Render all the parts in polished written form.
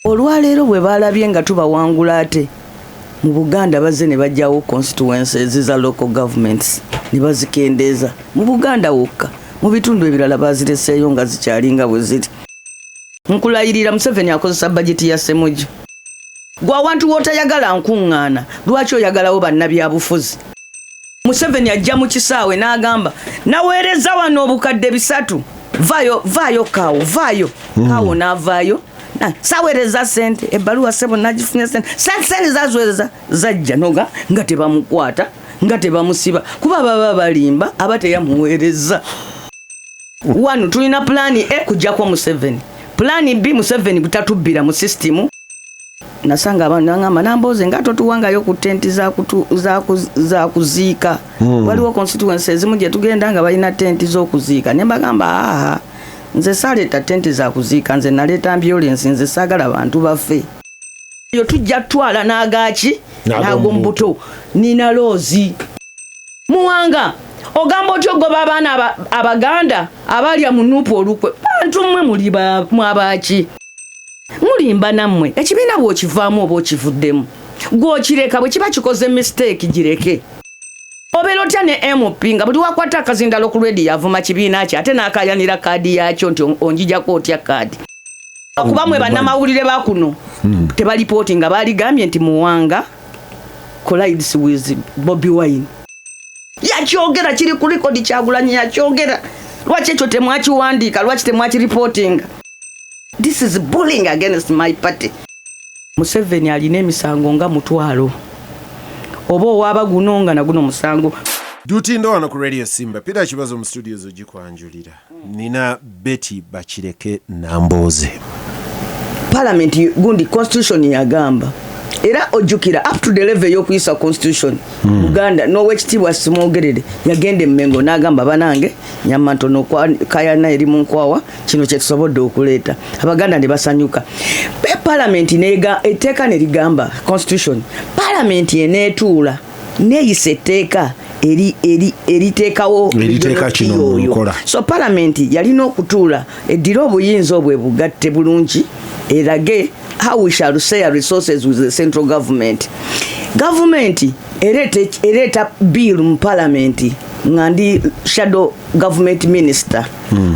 Olwaleero bwe balabye nga tubawangula, ate mu Buganda bazze ne bajjawo constituencies za local governments ne bazikendeeza mu Buganda wokka. Mu bitundu ebirala bazireseeyo nga zikyali nga bwe ziri. Nkulayirira, Museveni akozesa bajeti ya Ssemujju. Gwe awantu w'otayagala nkuŋŋaana, lwaki oyagalawo bannabyabufuzi? Museveni ajja mu kisaawe n'agamba, "Naweereza wano 300,000." Vaayo, vaayo, kaawo, vaayo kaawo. N'avaayo. Saweereza sente, ebbaluwa sebo nagifunye, sente, sente, sente zaziweereza zajja noga nga tebamukwata, nga tebamusiba, kuba baba balimba, aba teyamuweereza. Wano tulina plan A, kujjako Museveni. Plan B, Museveni butatubbira mu system. Nasanga abantu nangamba, "Nambooze, nga totuwangayo ku tenti za kuziika." Waliwo constituency ezimu gye tugenda nga balina tenti z'okuziika, ne mbagamba, "Aa, nze saaleeta tenti za kuziika, nze naleeta ambulance, nze saagala bantu baffe." Eyo tujja tutwala n'agaaki? N'ag'omubuto. Nina loozi Muwanga, ogamba otya ogoba abaana Abaganda abalya mu NUP olukwe? Bantu mmwe muli mwabaki? Mulimba nammwe. Ekibiina bw'okivaamu oba okivuddemu, gw'okireka. Bwe kiba kikoze mistake, gireke. Obeera otya ne MP nga buli wakwata akazindalo ku rediyo avuma kibiina kye, ate n'akayanira kaadi yakyo nti onjijako otya kaadi? Kuba mwe bannamawulire ba kuno tebalipooti nga baaligambye nti Muwanga collides with Bobi Wine. Yakyogera, kiri ku record. Kyagulanyi yakyogera. Lwaki ekyo temwakiwandiika? Lwaki temwakiripootinga? This is bullying against my party. Museveni alina emisango nga 10,000, oba owaaba guno nga naguno musango. Lutindo wano ku Radio Simba. Peter Kibazo mu studios ogikwanjulira. Nina Betty Bakireke Nambooze. Parliament gundi constitution yagamba, era ojjukira up to the level ey'okuyisa constitution Uganda, n'Owekitiibwa Simwogerere yagenda Emmengo n'agamba, "Banange, nyama ntono kayana eri mu nkwawa, kino kyetusobodde okuleeta." Abaganda ne basanyuka. Parliament nega etteeka ne ligamba constitution, parliament eneetuula neeyisa etteeka eriteekawo Eriteeka kino mu oyo. nkola. So parliament yalina okutuula eddire obuyinza obwe bugatte bulungi, erage how we shall share resources with the central government. Gavumenti ereeta bill mu parliament, nga ndi shadow government minister,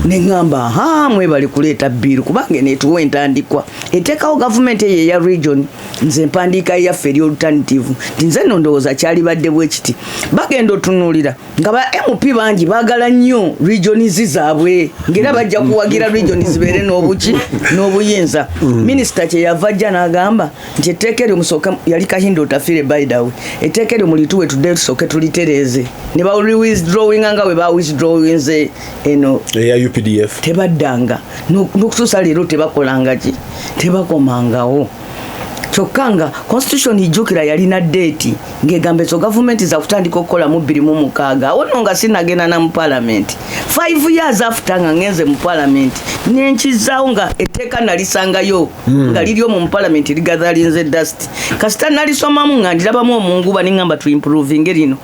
neŋŋamba, "Ha, mwebali kuleeta bill, kubanga eneetuwa entandikwa eteekawo gavumenti eyo eya region." Nze mpandiika yaffe eri alternative nti nze nno ndowooza kyalibadde bwe kiti. Bagenda otunuulira nga ba MP bangi baagala nnyo regions zaabwe, ng'era bajja kuwagira regions zibeere n'obuki n'obuyinza. Minisita kyeyava ajja n'agamba nti etteeka eryo musooke, yali Kahinda Otafiire by the way, "Etteeka eryo mulituwe tuddeyo tusooke tulitereeze." Ne ba withdrawinga nga bwe ba withdrawinze eno eya UPDF. Tebaddanga. N'okutuusa leero tebakolanga ki, tebakomangawo. Kyokka nga constitution, ijjukira, yalina date ng'egamba ezo gavumenti zakutandika okukola mu 2006. Awo nno nga sinagenda na mu palamenti. 5 years after nga ngenze mu palamenti, nenkizaawo nga etteeka nalisangayo nga liri omwo mu palamenti ligathalinze dust. Kasita nalisomamu nga ndirabamu omunguba, neŋŋamba tuimprovinge lino.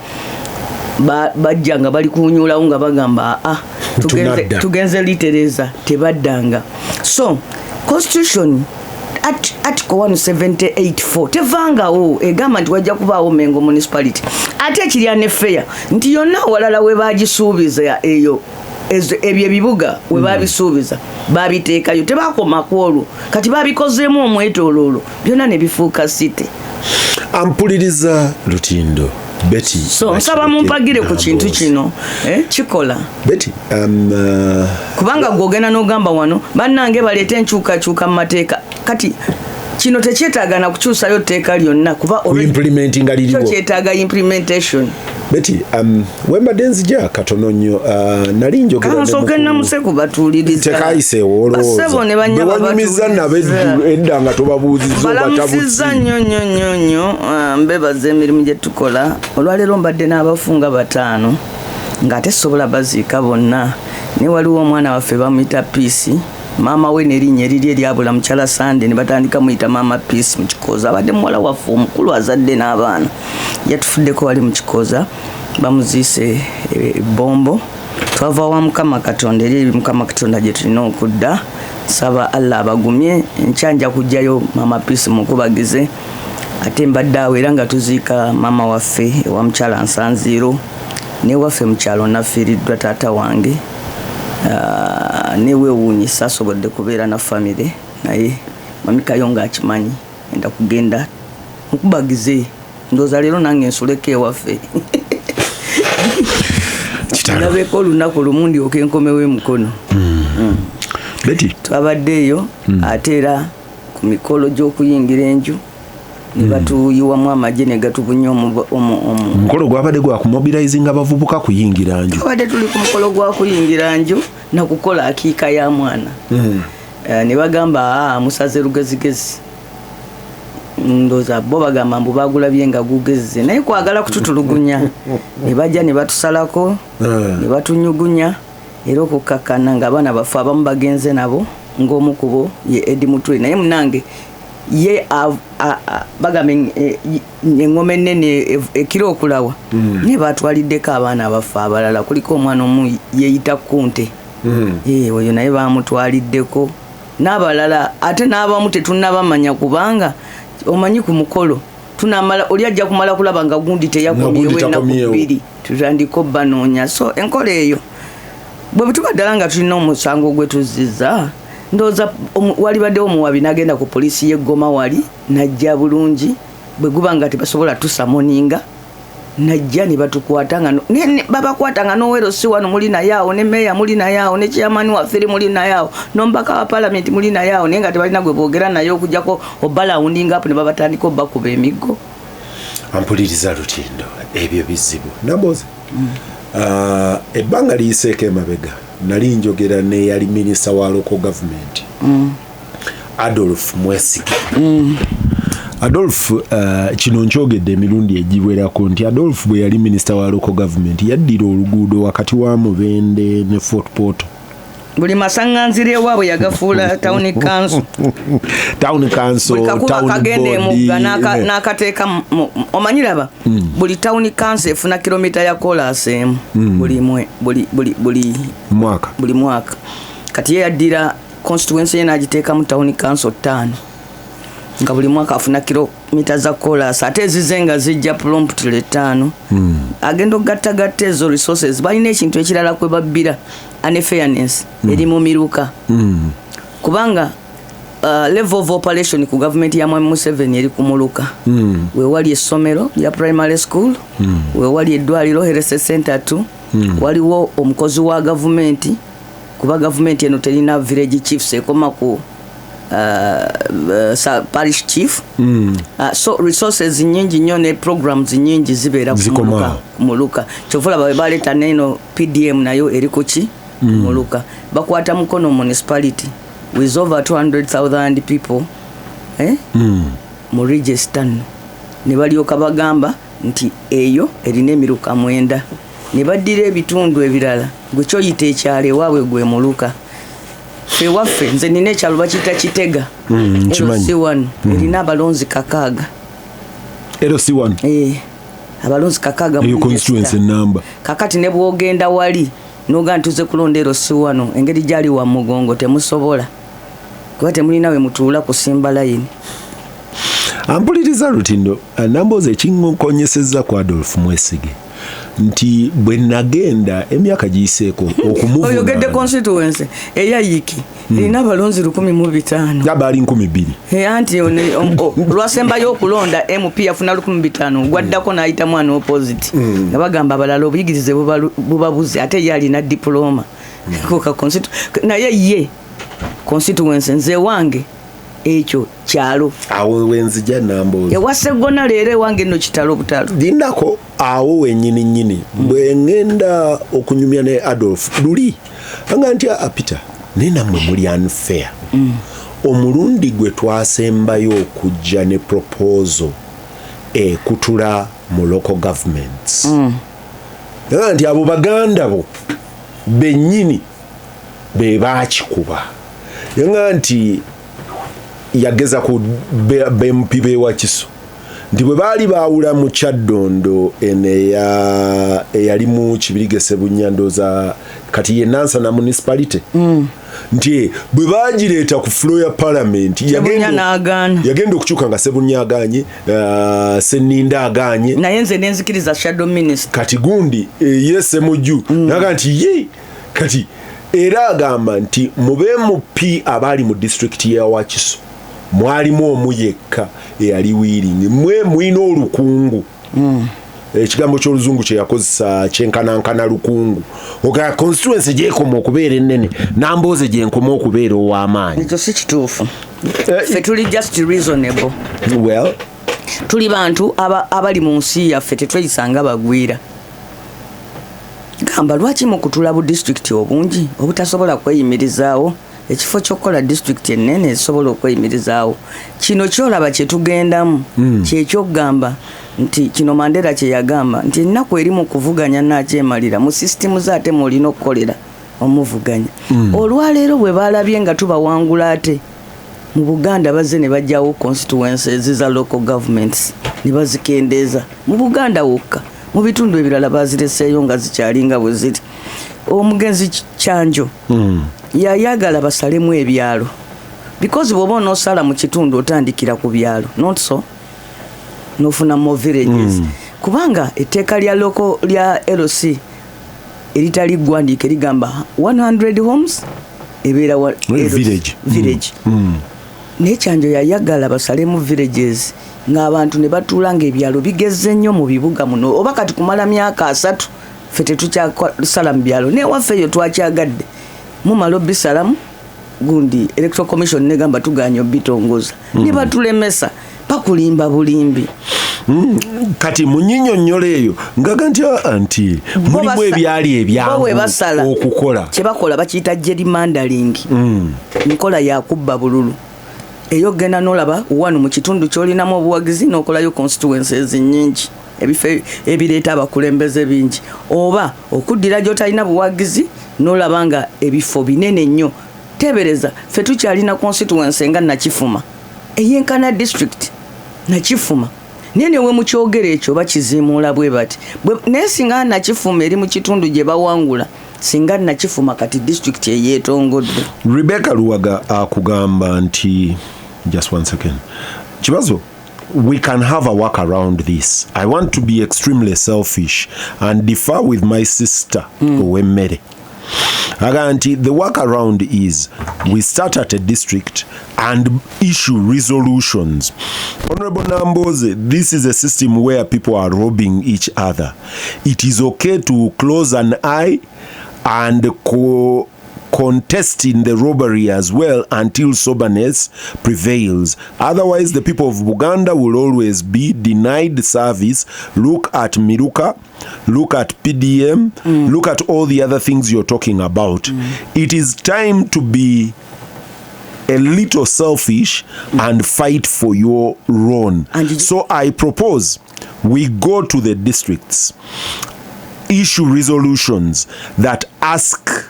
Bajja nga bali kunyulawo nga bagamba, "Aa, Tunadda." tugenze litereza." Tebaddanga. So constitution article 178.4 tevangawo egamba nti wajja kubaawo Mengo Municipality. Ate ekirya ne feya nti yonna walala we bagisuubiza eyo, ebyo ebibuga we babisuubiza babiteekayo, tebakoma ku olwo, kati babikozeemu omwetooloolo byonna ne bifuuka city. Ampuliriza Lutindo Betty. So nsaba mumpagire ku kintu Nambooze. kino, kikola. Betty, Kubanga gwogenda n'ogamba wano, "Bannange, baleete enkyukakyuka mu mateeka." Kati kino tekyetaaga na kukyusayo tteeka lyonna kuba kuimplementinga kyo liriwo. Kyetaaga implementation. Betty, wembadde nzija katono nnyo, nali njogera ne Kansooke namuse kubatuuliriza. Tekayiseewo. Bassebo ne bannyabo. Olowooza nabo edda nga tobabuuzizza? Balamusizza Obatabutsi. nnyo nnyo nnyo nnyo. Ah, mbebaza emirimu gye tukola. Olwaleero mbadde n'abafunga bataano, ng'ate sobola baziika bonna, naye waliwo omwana waffe bamuyita Peace. Maama we nerinnya eriri eryabula, mukyala Sande, ne batandika muyita Maama Peace mu Kikoza. Abadde muwala waffe omukulu, azadde n'abaana. Yatufuddeko wali mu Kikoza, bamuziise ebbombo. Twava wa Mukama Katonda, eri eri Mukama Katonda gye tulina okudda. Saba Allah abagumye. Enkya nja kujjayo Mama Peace mukubagize. Ate mbadde awo era nga tuziika maama waffe ewa mukyala Nsanziiro, newaffe mukyalo nafiiriddwa taata wange. Neweewuunyisa asobodde kubeera na famire, naye mami Kayonga akimanyi enda kugenda mukubagize. Ndowooza leero nange nsuleko ewaffe. Kitalo. Ndabeko olunaku lumu ndyoke enkomewo emukono. Betty. Twabadde eyo ate era ku mikolo gy'okuyingira enju ne batuyiwamu amagye ne gatubunya Omukolo gwabadde gwa kumobilizinga abavubuka kuyingira nju. Twabadde tuli ku mukolo gwa kuyingira nju nakukola akiika ya mwana. Ne bagamba, "Aa, musaze lugezigezi." Ndowooza bo bagamba mbu bagulabye nga gugezze, naye kwagala kututulugunya ne bajja ne batusalako ne batunyugunya era okukakkana nga abaana baffe abamu bagenze nabo, ng'omu ku bo ye Edi Mutwe. Naye munange ye bagamba eŋŋoma ennene ekira okulawa, naye batwaliddeko abaana baffe abalala. Kuliko omwana omu yeeyita Kunte. Oyo naye bamutwaliddeko n'abalala, ate n'abamu tetunnabamanya, kubanga omanyi ku mukolo tunamala oli ajja kumala kulaba nga gundi teyakomyewo Nga gundi ennaku takomyewo. 2, tutandika obbanoonya. So enkola eyo bwe tuba ddala nga tulina omusango gwe tuzizza, ndowooza walibaddewo omuwabi n'agenda ku poliisi y'eggoma wali najja bulungi. Bwe guba nga tebasobola tusummoninga, najja ne batukwata nga babakwata nga nowero si wano muli naye awo, ne meeya muli naye awo, ne chairman waffe eri muli naye awo, n'omubaka wa palamenti muli naye awo, naye nga tebalina gwe boogera naye okujjako obarounding up ne babatandika obakuba emiggo. Ampuliriza Lutindo, ebyo bizibu. Nambooze, ebbanga liyiseeko emabega nali njogera neyali minisita wa local government, Adolf Mwesige. Adolf, kino nkyogedde emirundi egiwerako nti Adolf bwe yali minisita wa local government yaddira oluguudo wakati wa Mubende ne Fort Portal. Buli masaŋŋanzira ewaabwe yagafuula town council. Town council. Buli kakuba Town kagenda board, emugga n'akateeka omanyi laba, buli town council efuna kilomita ya kolaasi emu buli mwe buli buli buli mwaka. Buli mwaka. Kati ye yaddira constituency ye n'agiteekamu town council ttaano, nga buli mwaka afuna kilomita za kolaasi, ate ezize nga zijja promptly ttaano. Agenda okugattagatta ezo resources. Balina ekintu ekirala kwe babbira, unfairness eri mu miruka, kubanga level of operation ku gavumenti ya Mwami Museveni eri ku muluka. Wewali essomero lya primary school, wewali eddwaliro health center 2, waliwo omukozi wa gavumenti, kuba gavumenti eno terina village chiefs, ekoma ku parish chief. So resources nyingi nnyo ne programs nyingi zibeera ku Zikoma muluka. awo. Ku muluka. Kyova olaba bwe baleeta neno PDM nayo eri kuki? Ku muluka. Bakwata Mukono municipality with over 200,000 people, eh? Mu register nno ne balyoka bagamba nti eyo erina emiruka 9, ne baddira ebitundu ebirala. Gwe kyoyita ekyalo ewaabwe gwe muluka. Ffe ewaffe, nze nina ekyalo bakiyita Kitega. Nkimanyi. LC1 erina abalonzi 6. LC1? Eh, abalonzi 6 Eyo mu constituency register. Namba. Kakati ne bwogenda wali noga ntuze kulonda LC1, engeri gyali wa mugongo temusobola, kuba temulina we mutuula kusimba layini. Ampuliriza Lutindo, Nambooze, ekinkonyesezza ku Adolf Mwesige nti bwe nagenda emyaka giyiseeko Oyogedde okumuvuna constituency eyayiki erina abalonzi 1005. Abaali 2000. Eh, anti lwasembayo okulonda MP yafuna 1005, gwaddako n'ayita mwana opposite, nga bagamba abalala obuyigirize bubabuze, ate ye alina diploma. Naye ye constituency, nze wange ekyo kyalo. Awo wenzija, Nambooze. Ewa Seggona leero ewange nno kitalo butalo. Lindako awo wenyini nyini. Bwe ŋŋenda okunyumya ne Adolf luli anga nti, "Ah, Peter, naye nammwe muli unfair. Omulundi gwe twasembayo okujja ne proposal ekutula mu local governments, era nti abo baganda bo bennyini be baakikuba." Yanga nti yageza ku bempi b'ewakiso nti bwe baali baawula mu Kyaddondo eno eyalimu Kibirige, Sebunya, ndooza kati ye Nansana municipality. Nti bwe bagireeta ku floor ya parliament, Sebunya n'agaana. Yagenda okukyuka nga Sebunya aganye, Seninda aganye. Naye nze nenzikiriza shadow minister. Kati gundi ye Semujju naga nti ye kati era agamba nti mube MP abaali mu disitulikiti ya Wakiso mwalimu omu yekka eyali willing. Mwe mulina olukungu, ekigambo ky'oluzungu kye yakozesa kyenkanankana lukungu. Oga constituency gyekoma okubeera ennene, Nambooze gyenkoma okubeera ow'amaanyi. Ekyo si kituufu. Ffe tuli just reasonable. Well, tuli bantu abali mu nsi yaffe, tetweyisanga bagwira. Gamba lwaki mukutula bu disitulikiti obungi obutasobola kweyimirizaawo, ekifo ky'okukola disitulikiti ennene ezisobola okweyimirizaawo? Kino kyolaba kyetugendamu, kyekyokugamba nti kino Mandela kye yagamba nti ennaku eri mu kuvuganya nakyemalira mu sisitimu ze, ate mwolina okukolera omuvuganya. Olwaleero bwe balabye nga tubawangula, ate mu Buganda bazze ne bajjawo constituencies za local governments ne bazikendeeza mu Buganda wokka. Mu bitundu ebirala bazireseeyo nga zikyalinga bwe ziri. Omugenzi Kyanjo yayagala basalemu ebyalo, because bw'oba onoosala mu kitundu otandikira ku byalo, not so nofuna more villages, kubanga etteeka lya local lya LC eritali ggwandiika erigamba 100 homes ebeera village. Village. Naye Kyanjo yayagala basalemu villages ng'abantu ne batuula ng'ebyalo bigeze nnyo mu bibuga muno. Oba kati kumala myaka 30 ffe tetukyasala mu byalo, newaffe eyo twakyagadde mumala obisalamu. Gundi Electoral Commission negamba tuganya obitongoza, ne batulemesa, bakulimba bulimbi. Kati mu nyinyonnyola eyo ngaga nti nti Bo mulimu ebyali bo ebyangu bwe basala okukola. Kyebakola bakiyita gerrymandering, nkola yakubba bululu. Eyo genda nolaba wano mu kitundu kyolinamu obuwagizi n'okolayo constituencies nyingi, ebifo ebireeta abakulembeze bingi, oba okuddira gy'otalina buwagizi n'olaba nga ebifo binene nnyo. Tebereza ffe tukyalina constituency nga Nakifuma eyenkana district Nakifuma, naye newe mukyogera ekyo bakizimuula bwe bati. Naye singa Nakifuma eri mu kitundu gye bawangula, singa Nakifuma kati district eyeetongodde. Rebecca Luwaga akugamba nti, just one second, kibazo, we can have a work around this. I want to be extremely selfish and differ with my sister owemmere. Agamba nti the work around is we start at a district and issue resolutions. Honorable Namboze, this is a system where people are robbing each other. It is okay to close an eye and contest in the robbery as well until soberness prevails. Otherwise, the people of Buganda will always be denied service. Look at Miruka, look at PDM, look at all the other things you're talking about. It is time to be a little selfish and fight for your own. So I propose we go to the districts, issue resolutions that ask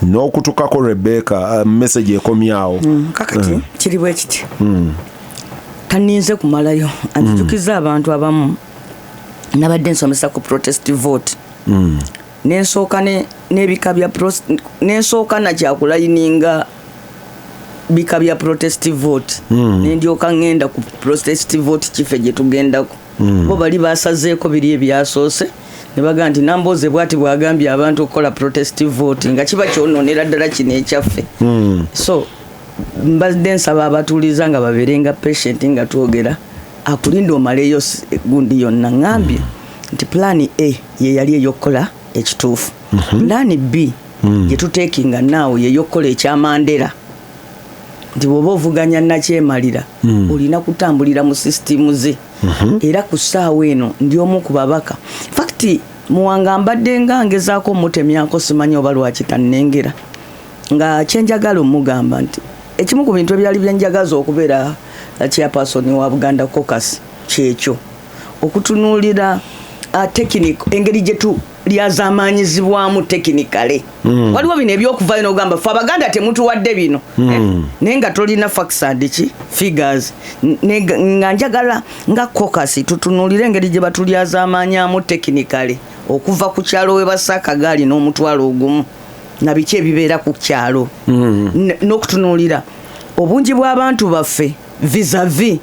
n'okutukako. Rebecca, message ekomyawo. Kakati kiri bwe kiti, taninze kumalayo anzijukiza abantu abamu. Nabadde nsomesa ku protest vote, nensooka n'ebika bya nensooka nakyakulayininga bika bya protest vote, nendyoka ŋŋenda ku protest vote kife gye tugendako. Bo bali basazeeko biri ebyasoose ne bagamba nti Namboze bwati bwagambye abantu okukola protest vote, nga kiba kyonoonera ddala kino ekyaffe. So mbadde nsaba abatuuliza nga babeerenga patient nga twogera, akulinda omaleyo gundi yonna. Ŋŋambye nti plan A ye yali ey'okukola ekituufu. Plan B gye tuteekinga naawo yey'okukola ekyamandera, nti bw'oba ovuganya nakyemalira olina kutambulira mu sisitimu ze. Era ku ssaawa eno ndi omu ku babaka. Fact Muwanga mbadde nga ngezaako omutemyako, simanyi oba lwaki tannengera, nga kyenjagala omugamba nti ekimu ku bintu ebyali byenjagaza okubeera chairperson wa Buganda Caucus kyekyo okutunuulira technique, engeri gye tulyazaamaanyizibwamu technically. Waliwo bino ebyokuvayo nogamba fe Abaganda temutuwadde bino, naye nga tolina facts and ki figures. Nga njagala nga caucus tutunuulire engeri gye batulyazaamaanyamu technically, okuva ku kyalo we bassa akagaali n'omutwalo ogumu. Na biki ebibeera ku kyalo n'okutunuulira obungi bw'abantu baffe vis-a-vis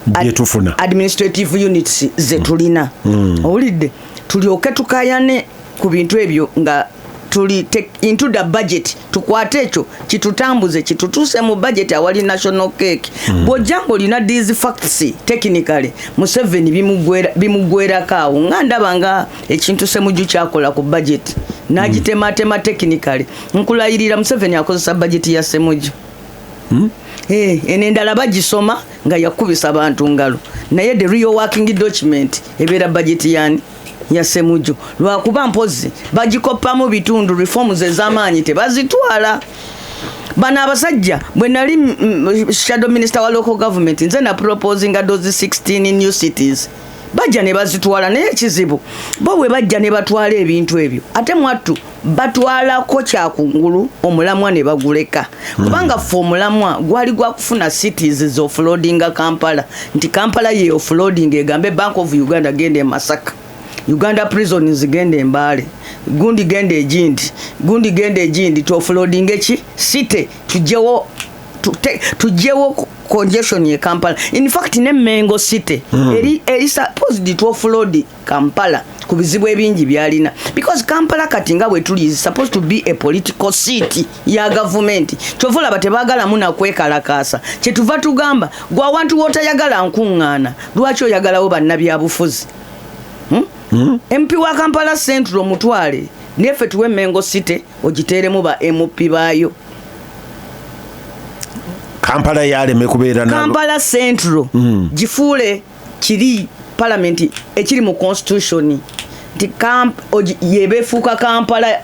Byetufuna. administrative units zetulina. Owulidde? Tulyoke tukayane ku bintu ebyo nga tuli take into the budget, tukwate ekyo kitutambuze, kitutuuse mu budget awali national cake. Bw'ojja ng'olina these facts technically, Museveni bimugwerako awo, nga ndaba nga ekintu Semujju kyakola ku budget n'agitematema technically. Nkulayirira, Museveni akozesa budget ya Semujju. Eno endala bagisoma nga yakubisa bantu ngalo, naye the real working document ebeera budget yani? Ya Semujju. Lwakuba mpozi bagikoppamu bitundu, reforms ez'amaanyi tebazitwala. Bano abasajja, bwe nali shadow minister wa local government, nze na proposinga those 16 new cities. Bajja ne bazitwala, naye ekizibu bo bwe bajja ne batwala ebintu ebyo, ate mwattu batwalako kyakungulu, omulamwa ne baguleka. Kubanga ffe omulamwa gwali gwa kufuna cities za offloadinga Kampala, nti Kampala ye offloading, egambe Bank of Uganda genda e Masaka, Uganda Prisons genda Embaale, gundi genda egindi, gundi genda egindi, tu offloading eki city, tugyewo congestion ye Kampala. In fact, ne Mengo City eri supposed to offload Kampala ku bizibu ebingi byalina, because Kampala kati nga bwe tuli is supposed to be a political city ya gavumenti. Kyova olaba tebaagalamu nakwekalakaasa. Kyetuva tugamba, gwe awantu wootayagala nkuŋŋaana, lwaki oyagalawo bannabyabufuzi? Hmm? MP wa Kampala Central mutwale, neffe tuwe Mengo City, ogiteeremu ba MP baayo. Kampala yaleme kubeera na Kampala Central gifuule kiri parliament ekiri mu constitution nti yeba efuuka Kampala,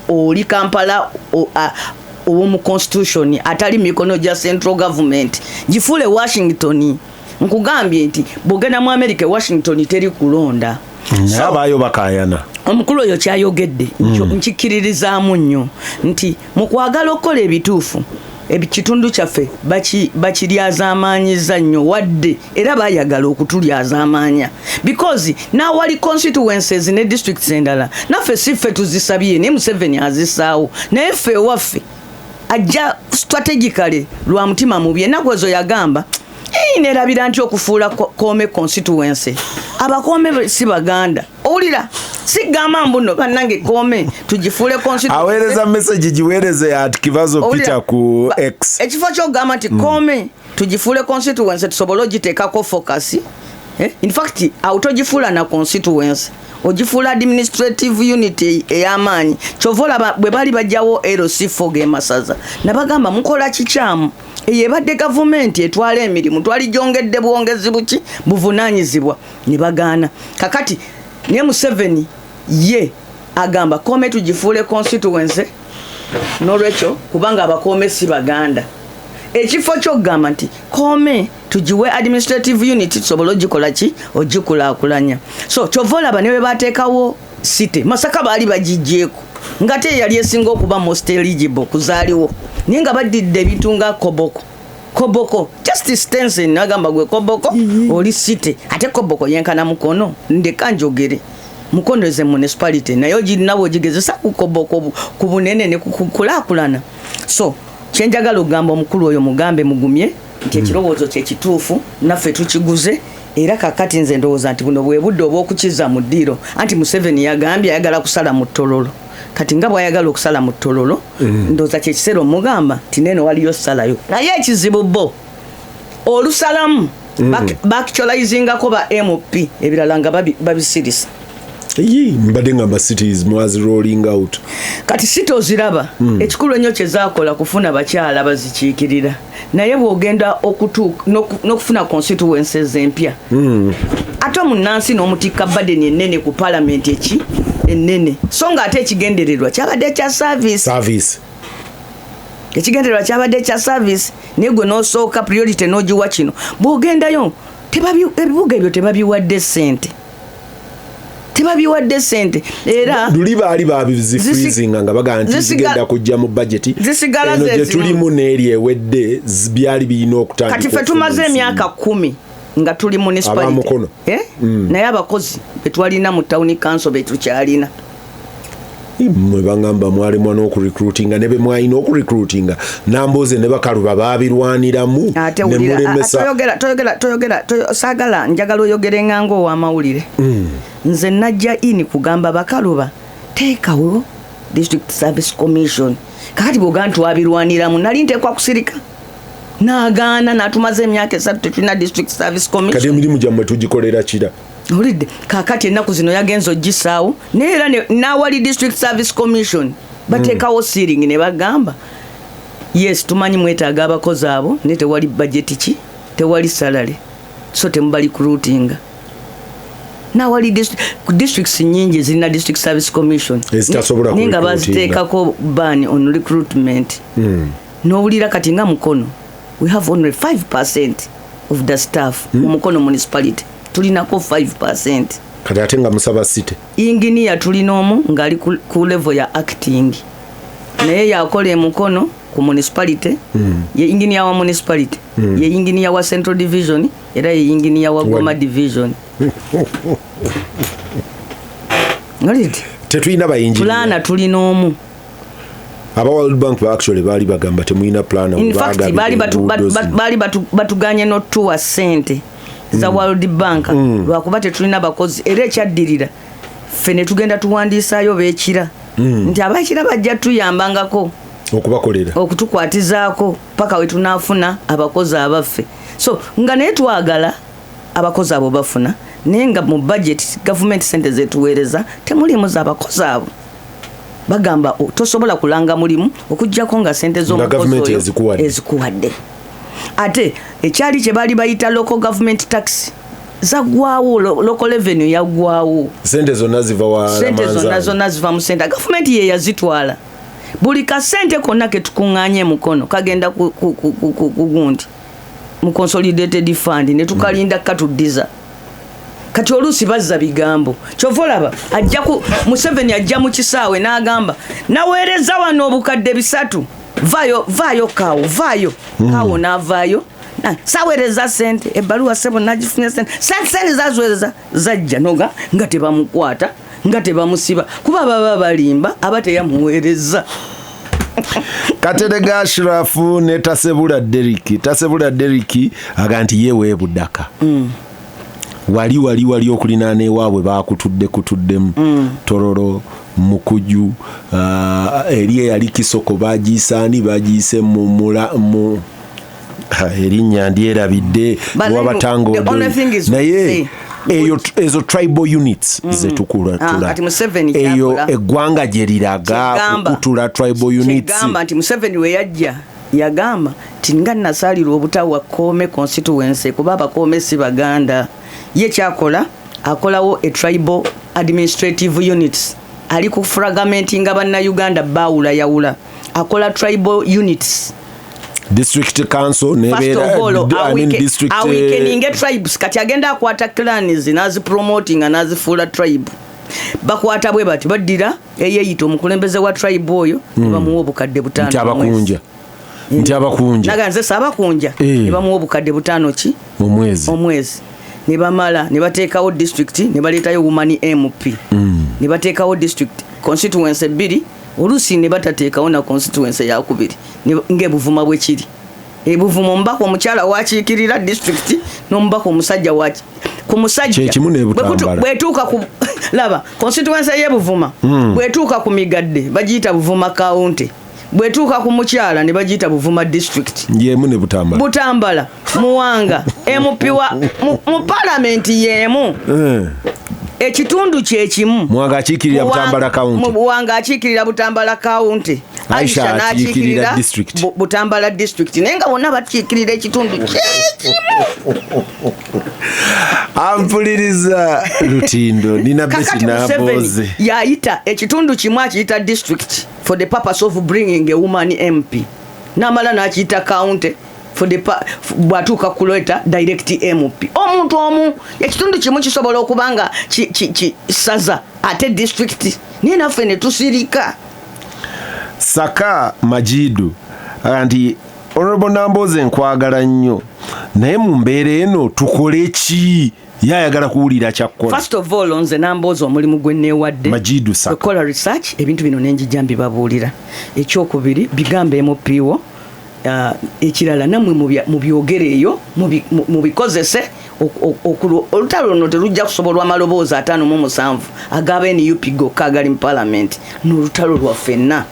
oli Kampala ow'omu constitution atali mikono gya central government. Gifuule Washington. Nkugambye nti bw'ogenda mu America, e Washington teri kulonda. Naye abaayo bakayana. Omukulu oyo kyayogedde nkikkiririzaamu nnyo nti mu kwagala okukola ebituufu, ekitundu kyaffe bakiryazaamaanyiza nnyo, wadde era bayagala okutulyazaamaanya, because n'awali constituencies ne districts endala naffe si ffe tuzisabye, naye Museveni azisaawo. Naye ffe ewaffe ajja strategically lwa mutima mubi. Ennaku ezo yagamba, "Ii, nerabira nti okufuula Koome constituency, abakoome si Baganda." Owulira? Sigamba mbuno bannange Koome tugifuule constituency. Aweereza message, giweereze at Kibazo. Owulira? Peter ku X. Ekifo kyokugamba nti Koome tugifuule constituency tusobole ogiteekako focus, eh? In fact, awo togifuula na constituency, ogifuula administrative unit ey'amaanyi. Kyova olaba bwe baali bajjawo LC4 gemasaza, nabagamba mukola kikyamu. Eyo ebadde gavumenti etwala emirimu, twaligyongedde bwongezi buki buvunaanyizibwa, ne bagaana. Kakati ne Museveni ye agamba Koome tugifuule constituency n'olwekyo kubanga abakoome si Baganda. Ekifo kyokugamba nti Koome tugiwe administrative unit tusobole ogikola ki, ogikulaakulanya. So kyova olaba ne bwe bateekawo city Masaka, baali bagiggyeko nga te yali esinga okuba most eligible kuzaaliwo, naye nga baddidde ebintu nga Koboko. Koboko just stenson nagamba gwe Koboko oli city, ate Koboko yenkana Mukono. Ndeka njogere, Mukono ze municipality, naye ogirina bwogigezesa ku Koboko ku bunene ne kukulaakulana. So kyenjagala okugamba omukulu oyo, mugambe mugumye nti ekirowoozo kye kituufu, naffe tukiguze. Era kakati nze ndowooza nti buno bwe budde obw'okukiza mu ddiiro. Anti Museveni yagambye ayagala kusala mu ttololo. Kati nga bw'ayagala okusala mu ttololo, ndowooza kyekiseera omugamba nti neeno waliyo salayo. Naye ekizibu bo olusalamu baactualizingako ba MP, ebirala nga babisirisa. Yi, mbadde ngamba cities mwazi rolling out. Kati si toziraba. Ekikulu ennyo kyezakola kufuna bakyala bazikiikirira, naye bw'ogenda n'okufuna constituencies empya, ate omunnansi n'omutikka burden ennene ku palamenti eki ennene, so nga ate ekigendererwa kyabadde kya service. Service. Ekigendererwa kyabadde kya service, naye gwe n'osooka priority n'ogiwa kino. Bw'ogendayo ebibuga ebyo tebabiwadde ssente, tebabiwadde ssente era Luli baali babizifreezinga nga bagamba nti zigenda kujja mu budget Zisigala eno gye ze zimu. tulimu n'eri ewedde, byali birina okutandika Kati ffe okufuna tumaze ensimbi. emyaka 10 nga tuli municipality. Abamukono. Eh? Naye abakozi betwalina mu town council betukyalina. Mwe baŋŋamba mwalemwa n'okurecruitinga, ne be mwalina okurecruitinga, Nambooze ne Bakaluba baabirwaniramu Ate ne wulira, mulemesa. Toyogera, toyogera, toyogera, saagala, njagala oyogere nga ng'owamawulire. Nze najja ini kugamba Bakaluba, teekawo District Service Commission. Kakati bw'ogaa nti twabirwaniramu, nali nteekwa kusirika. N'agaana, n'atumaza emyaka 3 tetulina District Service Commission. Kati emirimu gyammwe tugikolera kira. Owulidde? Kaakati ennaku zino yagenze ogisaawo, naye era n'awali District Service Commission bateekawo ceiling ne bagamba, yes, tumanyi mwetaaga abakozi abo, naye tewali budget ki, tewali salary, so temubali recruitinga. Nawali districts nnyingi ezirina District Service Commission Ezitasobola naye nga kurecruitinga. baziteekako ban on recruitment. N'owulira kati nga Mukono, we have only 5% of the staff mu Mukono Municipality, tulinako 5%. Kati ate nga musaba site. Inginiya tulina omu ng'ali ku level ya acting, naye yakola emukono ku municipality. Ye inginiya wa municipality, ye inginiya wa Central Division, era ye inginiya wa Goma Division. Olidde? Tetulina bayinginiya. Planner tulina omu. Aba World Bank ba actually baali bagamba temulina planner. In fact, baali batuganye n'otuwa ssente za World Bank lwakuba tetulina bakozi. Era ekyaddirira, ffe ne tugenda tuwandiisaayo beekira nti abakira bajja tuyambangako okubakolera, okutukwatizaako paka we tunaafuna abakozi abaffe. So nga naye twagala abakozi abo bafuna, naye nga mu budget gavumenti sente zetuweereza temulimu z'abakozi abo. Bagamba tosobola kulanga mulimu okuggyako nga sente Nga z'omukozi gavumenti oyo ezikuwadde. ezikuwadde. Ate ekyali kye baali bayita local government tax zaggwawo, local revenue yaggwawo. Sente zonna ziva wa Sente zonna Ramanzani. zonna ziva mu sente gavumenti ye yazitwala. Buli kasente konna ketukuŋŋaanye mukono kagenda ku gundi mu consolidated fund, ne tukalinda katuddiza. Kati oluusi bazza bigambo. Kyova olaba ajja ku Museveni ajja mu kisaawe n'agamba, naweereza wano obukadde 300, vaayo, vaayo kaawo, vaayo kaawo. N'avaayo, saweereza sente, ebbaluwa sebo nagifunye, sente, sente, sente zaziweereza zajja noga nga tebamukwata, nga tebamusiba, kuba baba balimba, aba teyamuweereza. Katerega Ashirafu ne Tasebula Deriki. Tasebula Deriki aga nti ye weebudaka wali wali wali okulinaana ewaabwe bakutudde kutuddemu Tororo Mukuju, eri eyali Kisoko bagiisaani bagiyise mu erinnya ndyerabidde. But wabatanga the only thing is naye say, eyo ezo tribal units zetukula Ah, kati Museveni eyo kyakola. Eggwanga gye liraga kukutula tribal units. Kyegamba nti Museveni we yajja yagamba nti nga nasaalirwa obutawa Koome constituency kuba Abakoome si Baganda. Ye kyakola, akolawo a tribal administrative units. Ali ku fragmentinga Bannayuganda, baawulayawula, akola tribal units. District council First nebeera of all, I mean district aweakeninge tribes. Kati agenda akwata clans n'azipromotinga n'azifuula tribe. Bakwata bwe bati, baddira eyeyita omukulembeze wa tribe oyo ne bamuwa obukadde 5 Nti omwezi. Abakunja, nti Abakunja. Naga nze saabakunja. Ne bamuwa obukadde 5 ki? Omwezi. Omwezi. Ne bamala ne bateekawo district, ne baleetayo woman MP, ne bateekawo district constituency bbiri, oluusi ne batateekawo na constituency yakubiri. Ng'ebuvuma bwe kiri, ebuvuma omubaka omukyala wakiikirira district n'omubaka omusajja waki ku musajja. Kyekimu n'e Butambala. Bwetuuka ku laba constituency y'ebuvuma, bwetuuka ku migadde bagiyita Buvuma County, bwetuuka ku mukyala ne bagiyita Buvuma District. Yemu ne Butambala. Butambala Muwanga MP wa mu palamenti y'emu, ekitundu kyekimu. Muwanga akiikirira Butambala County. Muwanga akiikirira Butambala County. Aisha Aisha akiikirira n'akiikirira district. Butambala District, naye nga bonna bakiikirira ekitundu kyekimu. Ampuliriza Lutindo nina Besi Kakati Museveni Nambooze. yayita ekitundu kimu akiyita district for the purpose of bringing a woman MP, namala n'akiyita county for the bw'atuuka kuleeta direct MP omuntu omu. Ekitundu kimu kisobola okuba nga saza ate district, naye naffe ne tusirika. Saka Majidu aga nti Honorable Nambooze, nkwagala nnyo, naye mu mbeera eno tukole ki? Ye ayagala kuwulira kyakkola. First of all, nze Nambooze omulimu gwe neewadde Majidu Saka. Okukola research, ebintu bino nenjija mbibabuulira. Ekyokubiri, bigambe MP wo. Ekirala, nammwe mubyogere eyo, mubikozese olutalo luno terujja kusobolwa amaloboozi 57 agaba NUP gokka agali mu palamenti. N'olutalo lwaffenna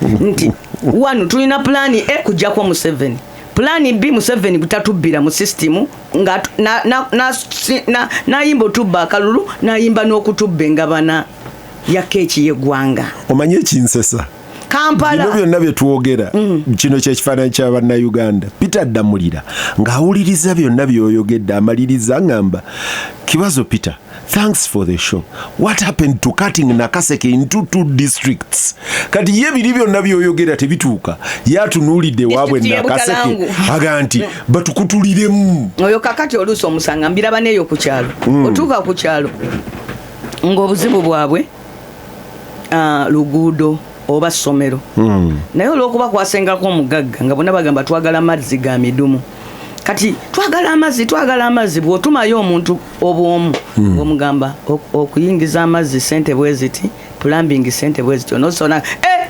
nti wano tulina plan A, kujjako Museveni, plan B, Museveni butatubbira mu system nga nayimba otubba akalulu, nayimba n'okutubba engabana ya keeki y'eggwanga. Omanye ekinsesa? Kampala. Bino byonna bye twogera, kino kyekifaananyi kya Bannayuganda. Peter Ddamulira ng'awuliriza byonna by'oyogedde, amaliriza ngamba, "Kibazo Peter, thanks for the show. What happened to cutting Nakaseke into two districts?" Kati ye biri byonna by'oyogera tebituuka, ye atunuulidde waabwe. District y'e Nakaseke. Bukalangu. Aga nti batukutuliremu. Oyo kakati oluusi omusanga mbiraba neeyo ku kyalo. Otuuka ku kyalo ng'obuzibu bwabwe luguudo oba ssomero, naye olw'okuba kwasengako omugagga, nga bonna bagamba twagala mazzi ga midumu, kati twagala amazzi, twagala amazzi. Bw'otumayo omuntu obwomu, omugamba okuyingiza amazzi sente bwe ziti, plumbing sente bwe ziti, onosona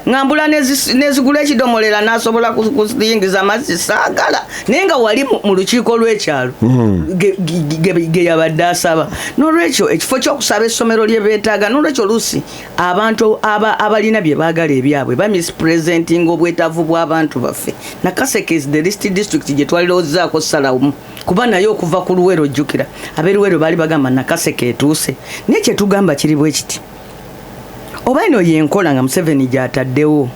ngambula nezigula ekidomolera nasobola kuyingiza amazzi, saagala. Naye nga wali mu lukiiko lw'ekyalo ge yabadde asaba. N'olwekyo ekifo ky'okusaba essomero lye beetaaga. N'olwekyo oluusi abantu abalina bye baagala ebyabwe bamispresenting obwetaavu bw'abantu baffe. Nakaseke is the least district gye twalirowoozaako salamu kuba naye okuva ku Luwero. Ojjukira ab'eruwero baali bagamba Nakaseke etuuse, naye kyetugamba kiri bwe kiti: oba eno yenkola nga Museveni gy'ataddewo,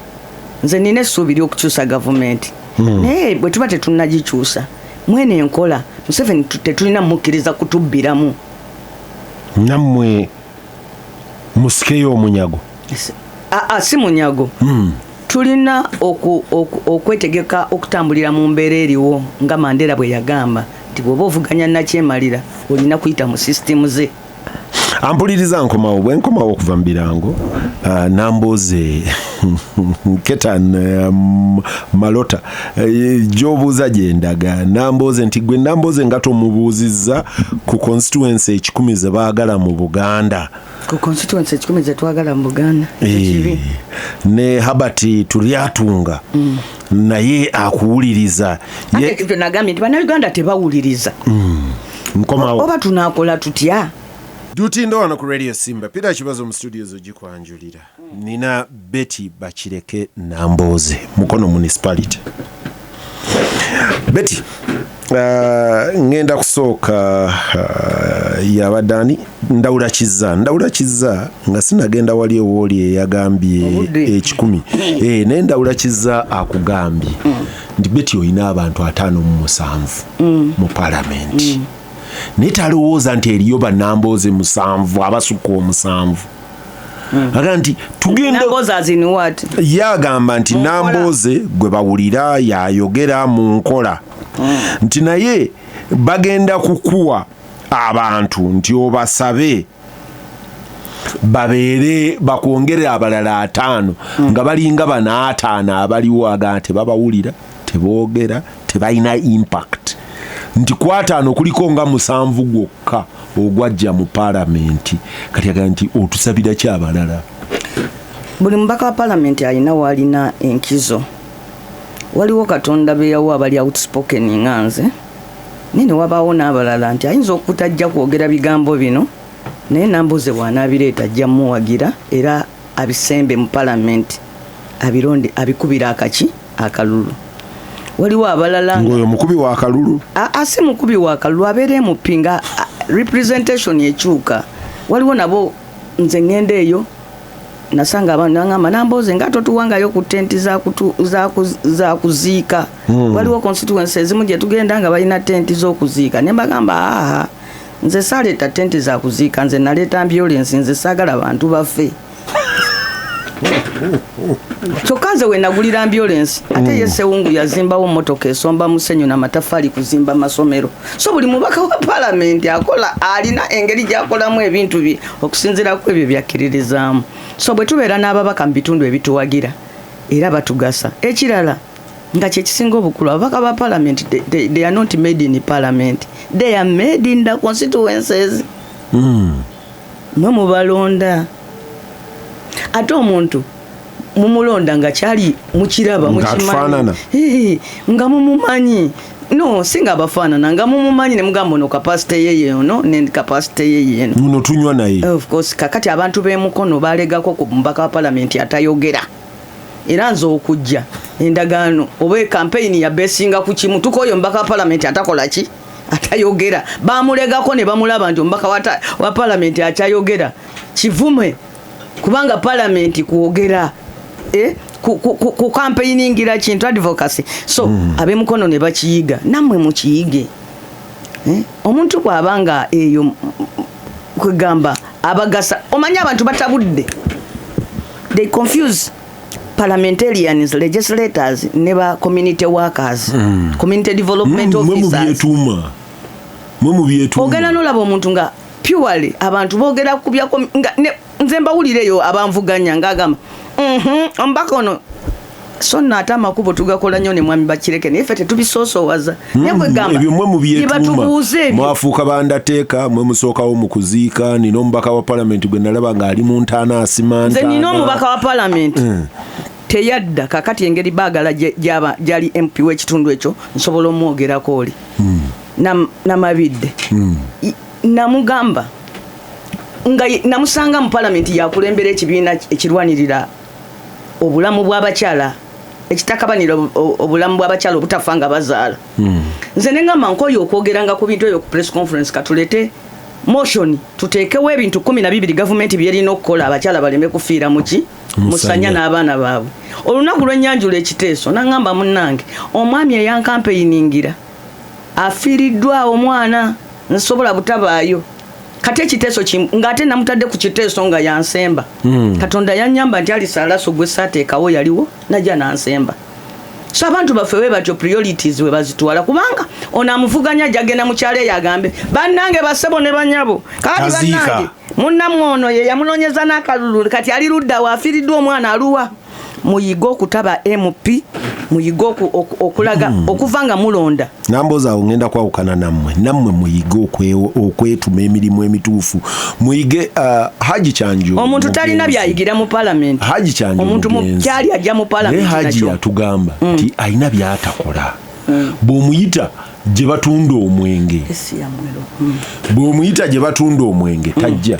nze nina essuubi ly'okukyusa gavumenti, naye bwe tuba tetunnagikyusa mwene enkola, Museveni tetulina mukkiriza kutubbiramu. Nammwe musikeyo omunyago. Aa, si munyago. Tulina okwetegeka okutambulira mu mbeera eriwo, nga Mandela bwe yagamba nti bw'oba ovuganya nakyemalira, olina kuyita mu sisitimu ze. Ampuliriza, nkomawo. Bwe nkomawo okuva mu birango, Nambooze Ketan Malota, gyobuuza gyendaga Nambooze nti gwe Nambooze nga tomubuuzizza ku constituency 100 ze baagala mu Buganda. Ku constituency 100 zetwagala mu Buganda, ekibi. Ne Habert Turyatunga naye akuwuliriza. Ate ekyo nagambye nti Bannayuganda tebawuliriza. Nkomawo. Oba tunaakola tutya? Dutindo wano ku Radio Simba. Peter Kibazo mu studios ogikwanjulira. Nina Betty Bakireke Nambooze, Mukono Municipality. Betty, ngenda kusooka yabadde ani? Ndawula Kizza. Ndawula Kizza, nga sinagenda wali ewooli eyagambye Obudde. 100, naye Ndawula Kizza akugambye nti Betty olina abantu 57 mu palamenti, naye talowooza nti eriyo bannambooze 7 abasukka omusanvu. Aga nti tugenda Nambooze as in what? Ye agamba nti Mu nkola. Nambooze gwe bawulira yayogera mu nkola, nti naye bagenda kukuwa abantu nti obasabe babeere bakwongere abalala 50, nga balinga bano 50 abaliwo. Aga tebabawulira, teboogera, tebalina impact, nti ku 50 kuliko nga 7 gwokka ogwajja mu paalamenti. Kati agamba nti otusabira ki abalala? Buli mubaka wa palamenti alina waalina enkizo. Waliwo Katonda beyawo abali outspoken nga nze, naye ne wabaawo n'abalala nti ayinza okutajja kwogera bigambo bino, naye Nambooze bw'anaabireeta ajja muwagira era abisembe mu palamenti, abironde, abikubira akaki akalulu. Waliwo abalala Ng'oyo mukubi wa kalulu. Si mukubi wa kalulu, abeera MP nga representation ekyuka. Waliwo nabo, nze ŋŋenda eyo nasanga abantu nangamba, "Nambooze nga totuwangayo ku tenti za kuziika." Waliwo constituency ezimu gye tugenda nga balina tenti z'okuziika, ne mbagamba, "Aa, nze saaleeta tenti za kuziika, nze naleeta ambulance, nze saagala bantu bafe." Kyokka nze we nagulira ambulance, ate ye Sewungu yazimbawo motoka esomba musenyu n'amataffaali kuzimba masomero. So buli mubaka wa palamenti akola, alina engeri gy'akolamu ebintu bye okusinziira ku ebyo byakkiririzaamu. So bwe tubeera n'ababaka mu bitundu ebituwagira, era batugasa. Ekirala, Nga kyekisinga obukulu, ababaka ba parliament, they are not made in parliament, they are made in the constituencies. Mwe mubalonda, ate omuntu mumulonda nga kyali mukiraba, Nga mukimanyi. atufaanana. Nga mumumanyi, no si nga abafaanana, nga mumumanyi ne mugamba ono capacity ye yeeno ne capacity ye yeeno. Muno tunywa naye. Of course. Kakati abantu b'emukono balegako ku mubaka wa palamenti atayogera, era nze okujja endagaano oba ekampeyini yabesinga ku kimu, tukoyo omubaka wa palamenti atakola ki, atayogera. Bamulegako ne bamulaba nti omubaka wa palamenti akyayogera kivume, kubanga palamenti kwogera, eh? Ku campaigningira kintu, advocacy. So ab'emukono ne bakiyiga, nammwe mukiyige. Eh? Omuntu bw'aba nga eyo kwegamba abagasa, omanyi abantu batabudde, they confuse parliamentarians, legislators ne ba community workers, community development Mwe officers. mubyetuuma, mwe mubyetuuma. Ogenda nolaba omuntu nga purely abantu boogera ku bya nga nze mbawulira eyo abanvuganya ng'agamba, omubaka ono." So nno ate amakubo tugakola nnyo ne mwami Bakireke, naye ffe tetubisoosowaza, naye kwegamba Ebyo mwe mubyetuuma. Batubuuza ebyo. Mwafuuka bandateeka, mwe musookawo mu kuziika. Nina omubaka wa palamenti gwe nalaba ng'ali mu ntaana, asima Nze nina ntaana. omubaka wa palamenti teyadda. Kakati engeri baagala gyali MP w'ekitundu ekyo, nsobola omwogerako oli Namabidde. Namugamba nga namusanga mu palamenti, yakulembera ekibiina ekirwanirira obulamu bw'abakyala, ekitakabanira obulamu bw'abakyala obutafa nga bazaala. Nze neŋŋamba nkoyo okwogeranga ku bintu ebyo ku press conference, katulete motion tuteekewo ebintu 12 gavumenti byerina okukola abakyala baleme kufiira muki, musanya n'abaana baabwe. Olunaku lw'ennyanjula ekiteeso, naŋŋamba, "Munnange, omwami eyankampeiningira afiiriddwa omwana, nsobola butabaayo." Kati ekiteeso ng'ate namutadde ku kiteeso nga yansemba. Katonda yanyamba nti alisalaso gwe saateekawo yaliwo, najja nansemba. So abantu baffe we batyo, priorities we bazitwala, kubanga ono amuvuganya ajagenda mu kyalo eyo agambe, "Bannange, basebo ne banyabo, kati Kaziika. bannange, munnammwe ono ye yamunoonyeza n'akalulu, kati ali ludda wa, afiiriddwa omwana aluwa?" Muyige okutaba MP, muyige okulaga okuva nga mulonda. Namboozi, awo ngenda kwawukana nammwe. Nammwe muyige okwetuma emirimu emituufu, muyige Haji Kyanjo. Omuntu talina Mugenzi. byayigira mu palamenti. Haji Kyanjo Omuntu mugenzi. kyali ajja mu Naye palamenti Haji nakyo. yatugamba nti alina byatakola. Bw'omuyita gye batunda omwenge, Esi ya mwero. Bw'omuyita gye batunda omwenge tajja,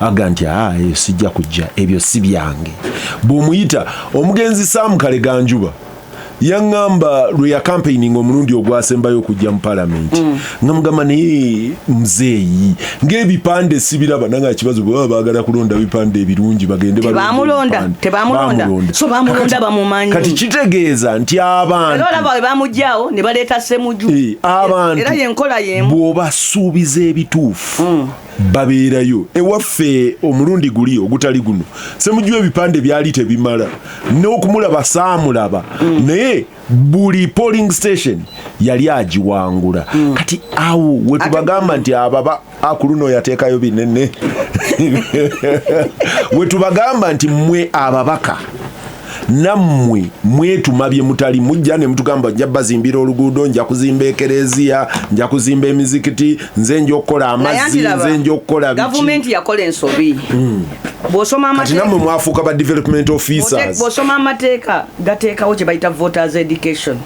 aga nti, "Aa, eyo sijja kujja, ebyo si byange." Bw'omuyita, omugenzi Sam Kaleganjuba yaŋŋamba lwe yacampaigning omulundi ogwasembayo okujja mu palamenti, nga mugamba, "Naye muzeeyi, ng'ebipande sibiraba." Nanga kibazo, bwe baba baagala kulonda bipande ebirungi, bagende balonde Tebamulonda, ebipande. tebamulonda. Bamulonda. So bamulonda, bamumanyi. Kati kitegeeza nti abantu Era olaba we bamugyawo ne baleeta Semuju. Abantu Era yenkola yemu. bw'obasuubiza ebituufu babeerayo. Ewaffe omulundi guli ogutali guno, Semuju ebipande byali tebimala, n'okumulaba saamulaba, naye buli polling station yali agiwangula. Kati awo wetubagamba nti ababa akuluno yateekayo binene, wetubagamba nti mmwe ababaka nammwe mwetuma bye mutali. Mujja ne mutugamba, "Nja bazimbira oluguudo, nja kuzimba ekereziya, nja kuzimba emizikiti, nze nja okukola Naye amazzi, anti laba, nze nja okukola biki." Gavumenti yakola ensobi. Bw'osoma Kati amateeka, nammwe mwafuuka ba development officers. Bw'osoma amateeka gateekawo kye bayita voters education.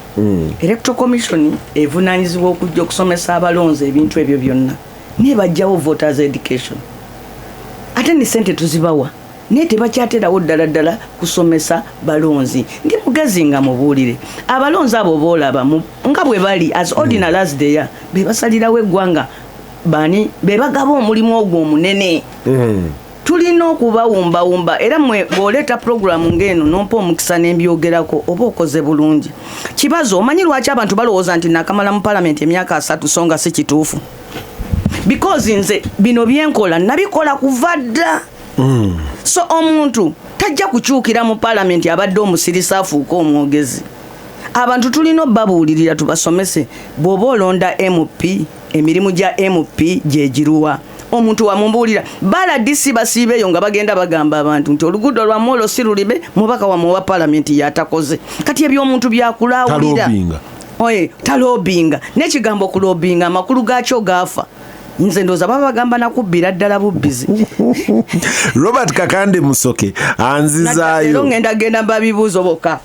Electoral Commission evunaanyizibwa okujja okusomesa abalonzi ebintu ebyo byonna, naye bajjawo voters education. Ate ne sente tuzibawa, naye tebakyaterawo ddala ddala kusomesa balonzi. Ndi mugezi nga mubuulire, abalonzi abo boolaba nga bwe bali, as ordinary as they are, be basalirawo eggwanga. Bani be bagaba omulimu ogwo omunene? Tulina okubawumbawumba. Era mwe bw'oleeta puroguramu ng'eno nompa omukisa n'embyogerako, oba okoze bulungi. Kibazo, omanyi lwaki abantu balowooza nti nakamala mu palamenti emyaka 30, so nga si kituufu? Because nze bino byenkola nabikola kuva dda. So omuntu tajja kukyukira mu palamenti abadde omusirisa afuuke omwogezi. Abantu tulina obbabuulirira, tubasomese. Bw'oba olonda MP, emirimu gya MP gyegiruwa? Omuntu wamumbuulira bala DC basiibeeyo nga bagenda bagamba abantu nti oluguudo lwammwe olwo si lulime, mubaka wammwe wa palamenti yatakoze. Kati ebyomuntu byakulawulira. Talobinga. Oye, talobinga n'ekigambo okulobinga amakulu gaakyo gaafa. Nze ndowooza baba bagamba nakubbira ddala bubbizi. Robert Kakande Musoke anzizaayo. Leero ngenda genda mbabibuuzo bokka.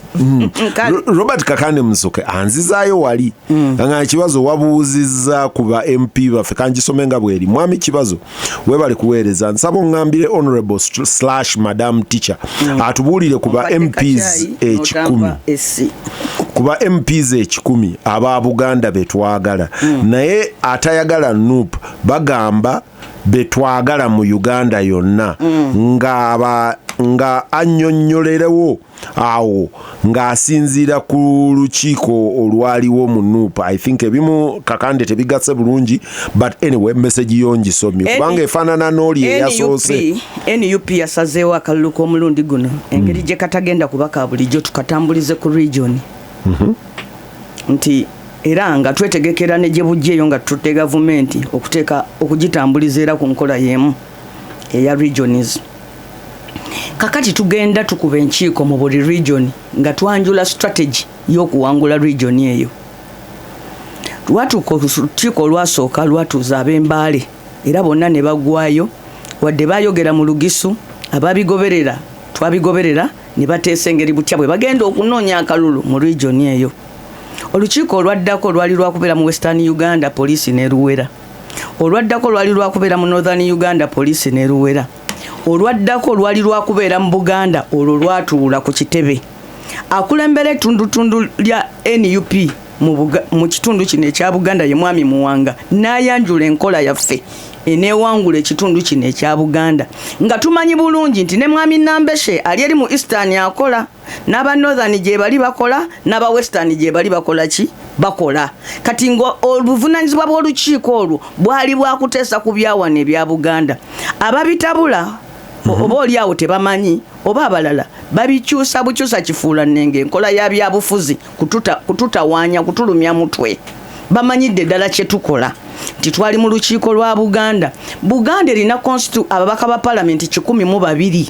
Kale. Robert Kakande Musoke anzizaayo wali nga Kibazo wabuuzizza ku ba MP baffe. Kangisome nga bweri. Mwami Kibazo, webale kuweereza. Nsaba oŋŋambire honorable slash madam teacher atubuulire ku ba Ompadde MPs kacaayi, 100. n'otampa essi. Ku ba MPs 100 aba Buganda betwagala, naye atayagala NUP, bagamba betwagala mu Uganda yonna, nga annyonnyolerewo awo ng'asinziira ku lukiiko olwaliwo mu NUP. I think ebimu Kakande tebigase bulungi, but anyway, message yo ngisomye kubanga efaanana n'oli eyasoose. NUP yasazeewo akalulu k'omulundi guno, engeri gye katagenda kuba ka bulijjo, tukatambulize ku region, nti era nga twetegekera ne gye bujja eyo nga tutudde gavumenti okuteeka okugitambuliza era ku nkola y'emu eya regions. Kakati tugenda tukuba enkiiko mu buli region nga twanjula strategy y'okuwangula region eyo. Lwatuuka olukiiko olwasooka lwatuuza ab'Embaale, era bonna ne baggwayo, wadde bayogera mu Lugisu, ababigoberera twabigoberera, ne bateesa engeri butya bwe bagenda okunoonya akalulu mu region eyo. Olukiiko olwaddako lwali lwakubeera mu Western Uganda, poliisi neruwera. Olwaddako lwali lwakubeera mu Northern Uganda, poliisi neruwera. Olwaddako lwali lwakubeera mu Buganda. Olwo lwatuula ku kitebe. Akulembera ettundutundu lya NUP mu kitundu kino ekya Buganda ye Mwami Muwanga, n'ayanjula enkola yaffe eneewangula ekitundu kino ekya Buganda, nga tumanyi bulungi nti ne Mwami Nambeshe ali eri mu Eastern akola, n'aba Northern gye bali bakola, n'aba Western gye bali bakola ki bakola. Kati nga obuvunanyizibwa bw'olukiiko olwo bwali bwakuteesa ku byawano ebya Buganda. Ababitabula oba oli awo tebamanyi, oba abalala babikyusa bukyusa kifuula nnenge enkola ya byabufuzi kututawaanya, kutulumya mutwe. Bamanyidde ddala kye tukola nti twali mu lukiiko lwa Buganda. Buganda erina ababaka ba palamenti 102.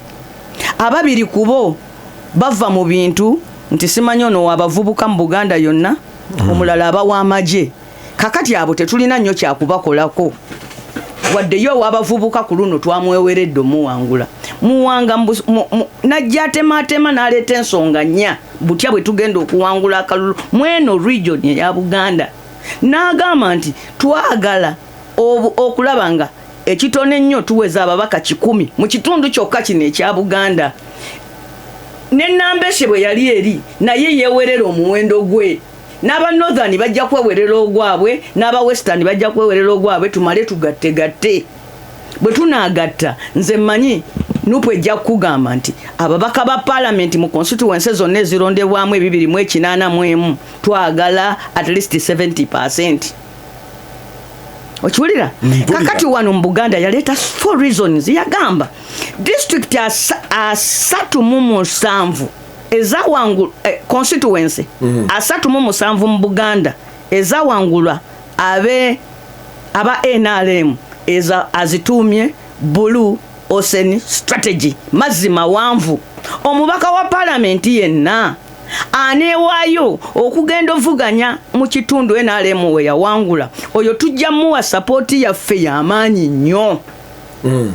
Ababiri ku bo bava mu bintu nti simanyi ono wabavubuka mu Buganda yonna, omulala aba w'amagye. Kakati abo tetulina nnyo kyakubakolako, wadde ye ow'abavubuka ku luno twamweweredde omuwangula. Muwanga najja atemaatema n'aleeta ensonga nnya butya bwe tugenda okuwangula akalulu mweno region eya Buganda, n'agamba nti twagala okulaba nga ekitono ennyo tuweza ababaka 100 mu kitundu kyokka kino ekya Buganda. Ne Nambeshe bwe yali eri naye yeewerera omuwendo gwe, n'aba Northern bajja kwewerera ogwabwe, n'aba Western bajja kwewerera ogwabwe, tumale tugattegatte. Bwe tunaagatta, nze mmanyi NUP ejja kukugamba nti ababaka ba paalamenti mu constituency zonna ezirondebwamu 281 twagala at least 70%. Okiwulira? Mpulira. Kakati wano mu Buganda yaleeta four reasons. Yagamba district 37 ezawangula, constituency 37 mu Buganda ezawangulwa abe aba NRM, eza azituumye Blue Ocean Strategy, mazzi mawanvu. Omubaka wa paalamenti yenna aneewaayo okugenda ovuganya mu kitundu NRM we yawangula, oyo tujja muwa support yaffe y'amaanyi nnyo.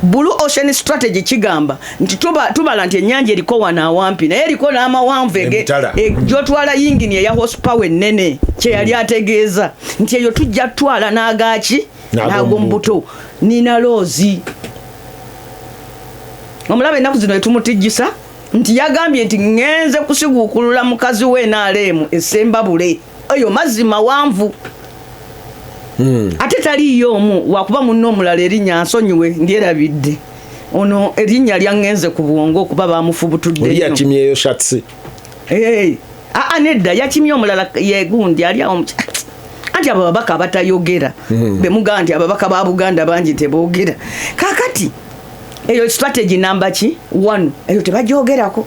Blue Ocean Strategy kigamba nti tubala nti ennyanja eriko wano awampi, naye eriko n'amawanvu Emitala. gyotwala yingini eya horsepower ennene. Kyeyali ategeeza nti eyo tujja tutwala n'agaaki? N'ag'omubuto. N'ag'omubuto. Nina loozi omulaba ennaku zino etumutijjisa nti yagambye nti ŋŋenze kusiguukulula mukazi we NRM esembabule. Eyo mazzi mawanvu. Ate taliiyo omu, wakuba munno omulala erinnya nsonyiwe ndyerabidde, ono erinnya lyaŋŋenze ku bwongo okuba bamufubutudde Oli nnyo. Yakimyeyo shatsi. Hey, aa nedda, yakimye omulala yegundi ali awo anti abo ababaka abatayogera bemugamba nti ababaka ba Buganda bangi teboogera. Kakati eyo strategy namba ki? One. Eyo tebagyogerako.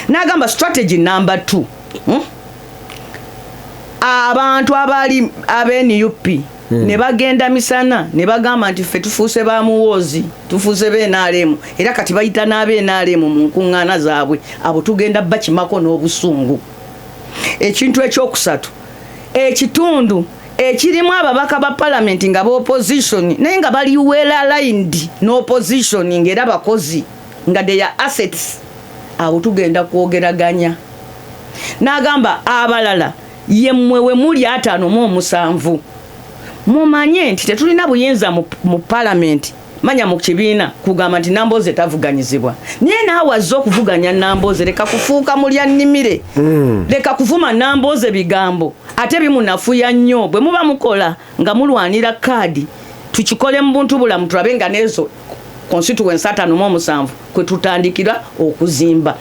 N'agamba strategy number two, Abantu abaali ab'e NUP ne bagenda misana ne bagamba nti ffe tufuuse ba Muhoozi, tufuuse b'e NRM, era kati bayita n'ab'e NRM mu nkuŋŋaana zaabwe. Abo tugenda bakimako n'obusungu. Ekintu ekyokusatu, ekitundu ekirimu ababaka ba palamenti nga ba opposition, naye nga bali well aligned n'opposition, ng'era bakozi, nga they are assets, abo tugenda kwogeraganya. N'agamba abalala, yemmwe we muli 57, mumanye nti tetulina buyinza mu palamenti, manya mu kibiina, kugamba nti Namboze tavuganyizibwa. Naye naawe azze okuvuganya Namboze, leka kufuuka mulya nnimire, leka kuvuma Namboze bigambo ate bimunafuya nnyo. Bwe muba mukola nga mulwanira kaadi, tukikole mu buntu bulamu, tulabe nga nezo constituency 57 kwe tutandikira okuzimba.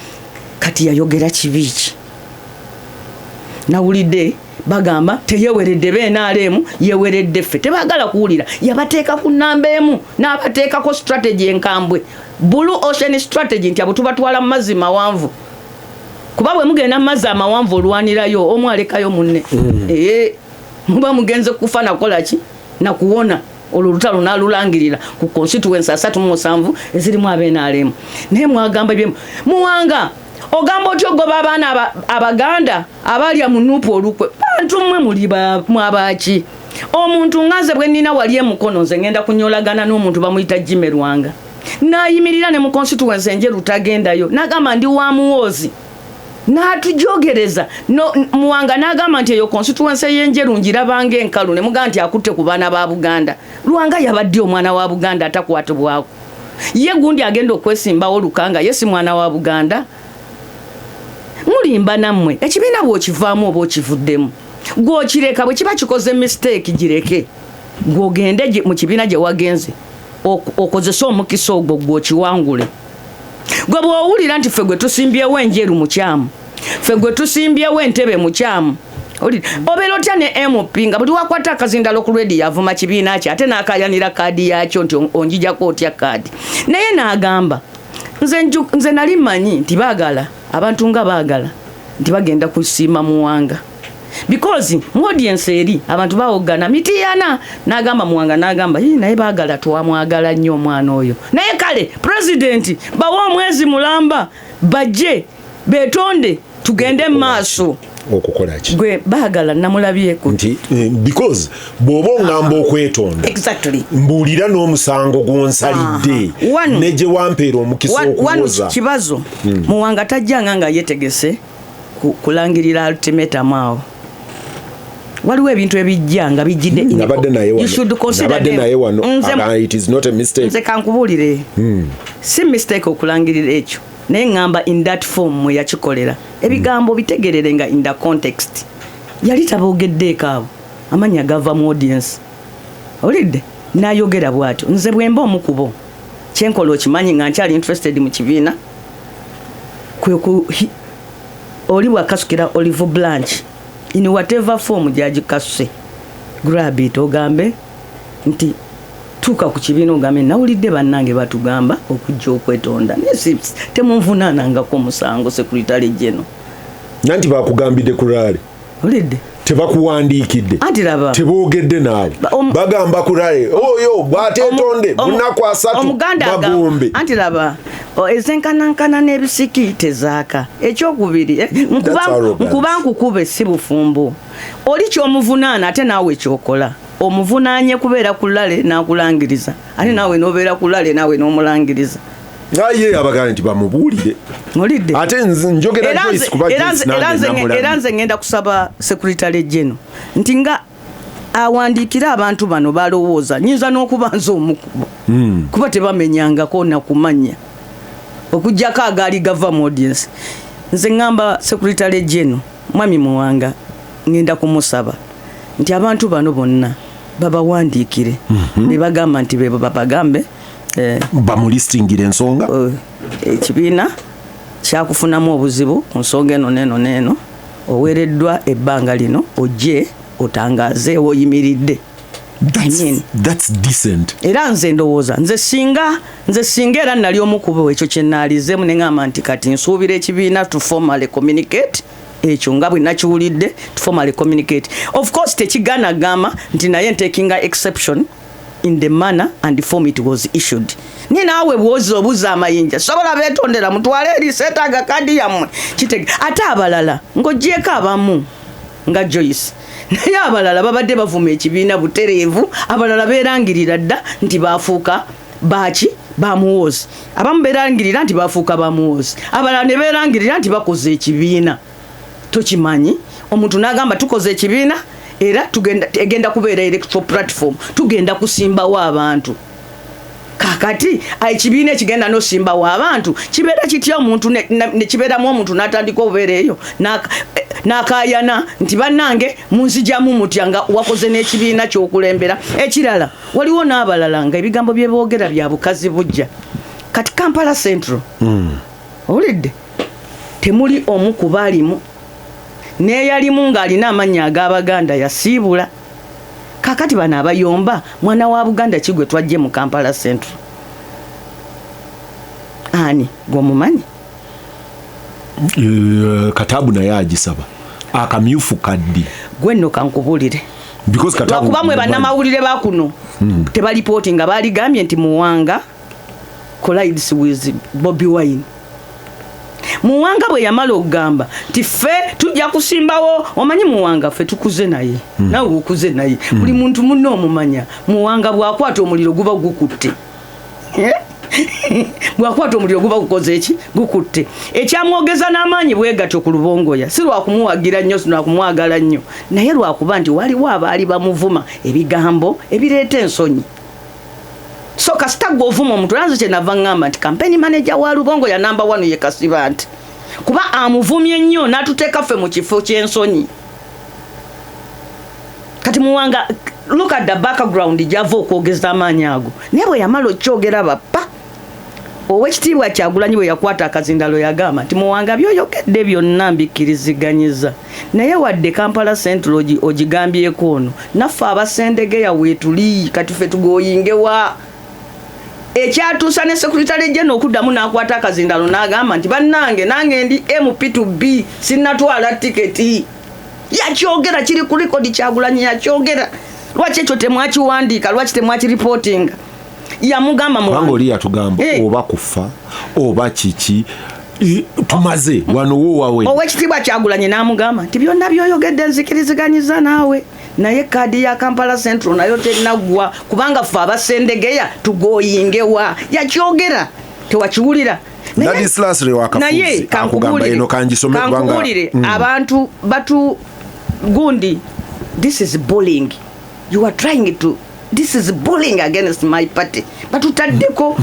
Kati yayogera kibi ki? Nawulidde bagamba teyeweredde be NRM, yeweredde ffe. Tebaagala kuwulira. Yabateeka ku namba emu n'abateekako strategy enkambwe, blue ocean strategy, nti abo tubatwala mu mazzi mawanvu, kuba bwe mugenda mu mazzi amawanvu olwanirayo omu alekayo munne. Ee, muba mugenze kufa nakola ki nakuwona. Olwo olutalo n'alulangirira ku constituency 37 ezirimu ab'e NRM. Naye mwagamba byemu. Muwanga, ogamba otya ogoba abaana Abaganda abalya mu NUP olukwe? Bantu mmwe muli mwabaki? Omuntu nga nze bwe nnina wali emukono, nze ngenda kunyolagana n'omuntu bamuyita Jime Lwanga, n'ayimirira ne mu constituency Enjeru, tagendayo, n'agamba ndi wa Muhoozi, n'atujogereza. No, Muwanga n'agamba nti eyo constituency y'Enjeru ngirabanga enkalu, ne mugamba nti akutte ku baana ba Buganda. Lwanga yabadde omwana wa Buganda atakwatibwako. Ye gundi agenda okwesimbawo Lukanga, ye si mwana wa Buganda? Mulimba nammwe. Ekibiina bw'okivaamu oba okivuddemu, gw'okireka. Bwe kiba kikoze mistake, gireke, gw'ogende mu kibiina gye wagenze, okozese omukisa ogwo gw'okiwangule. Gwe bw'owulira nti ffe gwe tusimbyewo Enjeru mukyamu, ffe gwe tusimbyewo Entebe mukyamu, obeera otya ne MP nga buli wakwata akazindalo ku rediyo avuma kibiina kye, ate n'akayanira kaadi yakyo nti onjijako otya kaadi? Naye n'agamba nze nali mmanyi nti baagala abantu nga baagala nti bagenda kusiima Muwanga, because mu audience eri abantu bawogana Mitiyana. N'agamba Muwanga, n'agamba, "Ii, naye baagala twamwagala nnyo omwana oyo, naye kale pulezidenti bawe omwezi mulamba bajje betonde tugende mu maaso." Okukola ki? Gwe baagala namulabyeko. Nti because bw'oba oŋŋamba okwetonda, mbuulira n'omusango gw'onsalidde ne gye wampeera omukisa okuwoza. Kibazo, Muwanga tajjanga nga yetegese kulangirira ultimatum. Awo waliwo ebintu ebijja nga bijjidde. Nabadde naye wano, nabadde naye wano. It is not a mistake. Nze kankubuulire, si mistake okulangirira ekyo, naye ŋŋamba in that form mwe yakikolera, ebigambo bitegerere nga in the context. Yali taboogeddeeko abo, amannya gava mu audience. Olidde n'ayogera bw'atyo. Nze bwe mba omukubo, kyenkola okimanyi nga nkyali interested mu kibiina, kwe ku oli bwakasukira olive branch in whatever form gyagikasuse, grab it, ogambe nti tuuka ku kibiina ogambe nawulidde bannange batugamba okujja okwetonda, naye temunvunaanangako omusango, secretary general. Nanti bakugambidde ku rally. Olidde. Tebakuwandiikidde. Anti laba. Teboogedde naawe. Bagamba ku rally oyo bw'ateetonde munaku 30. Omuganda Magombe. Anti laba, ezenkanankana n'ebisiki tezaaka. Ekyokubiri, That's arrogance. nkuba nkukube si bufumbo. Oli kyomuvunaana ate naawe kyokola, omuvunaanye kubeera ku rally n'akulangiriza, ate naawe n'obeera ku rally naawe n'omulangiriza. Aye abagamba nti bamubuulire. Olidde. Ate nze njogera Era Joyce, kuba era Joyce era nange namulabye. Era nze ngenda kusaba secretary general nti nga awandiikire abantu bano balowooza nyinza n'okuba nze omukubo, kuba tebamenyangako nakumanya okugjako agaali gava mu audience. Nze ŋŋamba secretary general Mwami Muwanga, ŋŋenda kumusaba nti abantu bano bonna babawandiikire, be bagamba nti bebo babagambe Bamulistingira ensonga. Ekibiina kyakufunamu obuzibu ku nsonga eno neeno neeno, oweereddwa ebbanga lino ojje otangaaze woyimiridde. I mean, That's decent. Era nze ndowooza nze singa era nali omu ku bo, ekyo kye naalizeemu ne ŋŋamba nti kati nsuubira ekibiina to formally communicate. Ekyo nga bwe nakiwulidde to formally communicate. Of course tekigana gamba nti naye ntakinga exception in the manner and the form it was issued. Naye naawe bwoza obuza amayinja, sobola beetondera, mutwale eri, seetaaga kadi yammwe. Kitege ate abalala ng'ogyeko abamu nga Joyce, naye abalala babadde bavuma ekibiina butereevu. Abalala beerangirira dda nti bafuuka baki, bamuwoozi. Abamu beerangirira nti bafuuka bamuwoozi, abalala ne beerangirira nti bakoze ekibiina. Tokimanyi, omuntu n'agamba tukoze ekibiina era tugenda, egenda kubeera electoral platform, tugenda kusimbawo abantu. Kakati ekibiina ekigenda nosimbawo abantu kibeera kitya? Omuntu nekibeeramu omuntu n'atandika obubeera eyo n'akaayana nti bannange munzijamu mutya, nga wakoze n'ekibiina ky'okulembera ekirala. Waliwo n'abalala nga ebigambo bye boogera bya bukazi bujja. Kati Kampala Central, owulidde, temuli omu ku baalimu n'eyalimu ng'alina amannya ag'Abaganda yasiibula. Kakati bano abayomba, mwana wa Buganda ki gwe twajje mu Kampala Central? Ani gwomumanyi? Katabu naye agisaba akamyufu kaddi. Gwe nno kankubuulire. Because Katabu Lwakuba mwe bannamawulire ba kuno tebalipooti nga baaligambye nti Muwanga collides with Bobi Wine. Muwanga bwe yamala okugamba nti ffe tujja kusimbawo, omanyi Muwanga ffe tukuze naye, nawe okuze naye, buli muntu munne omumanya. Muwanga bw'akwata omuliro guba gukutte. Eh? Bw'akwata omuliro guba gukoze eki? Gukutte. Ekyamwogeza n'amaanyi bwe gatyo ku Lubongoya si lwakumuwagira nnyo, si lwakumwagala nnyo, naye lwakuba nti waliwo abaali bamuvuma ebigambo ebireeta ensonyi. So kasita gwe ovuma omuntu, era nze kyenava ŋŋamba nti campaign manager wa Lubongoya number one ye Kasiba, nti kuba amuvumye nnyo n'atuteeka ffe mu kifo ky'ensonyi. Kati Muwanga, look at the background gyava okwogeza amaanyi ago. Naye bwe yamala okyogera, bappa Owekitiibwa Kyagulanyi bwe yakwata akazindalo yagamba nti Muwanga, byoyogedde byonna mbikkiriziganyiza, naye wadde Kampala Central ogigambyeko ono, naffe Abasendegeya weetuli, kati ffe tugoyingewa? Ekyatuusa ne secretary general okuddamu n'akwata akazindalo n'agamba nti bannange, nange ndi MP to be, sinnatwala tiketi. Yakyogera, kiri ku record. Kyagulanyi yakyogera. Lwaki ekyo temwakiwandiika? Lwaki temwakiripootinga? Yamugamba Kubanga Muwanga oli yatugamba oba kufa oba kiki, tumaze wano wowawe. Owekitiibwa Kyagulanyi n'amugamba nti byonna byoyogedde nzikiriziganyiza naawe, naye kaadi ya Kampala Central nayo tenaggwa, kubanga ffe Abasendegeya tugoyingewa? Yakyogera, tewakiwulira? Ladislas Naye Lwakafuzi akugamba eno kangisome kubanga kankubuulire, abantu batu gundi, this is bullying you are trying to, this is bullying against my party. Batutaddeko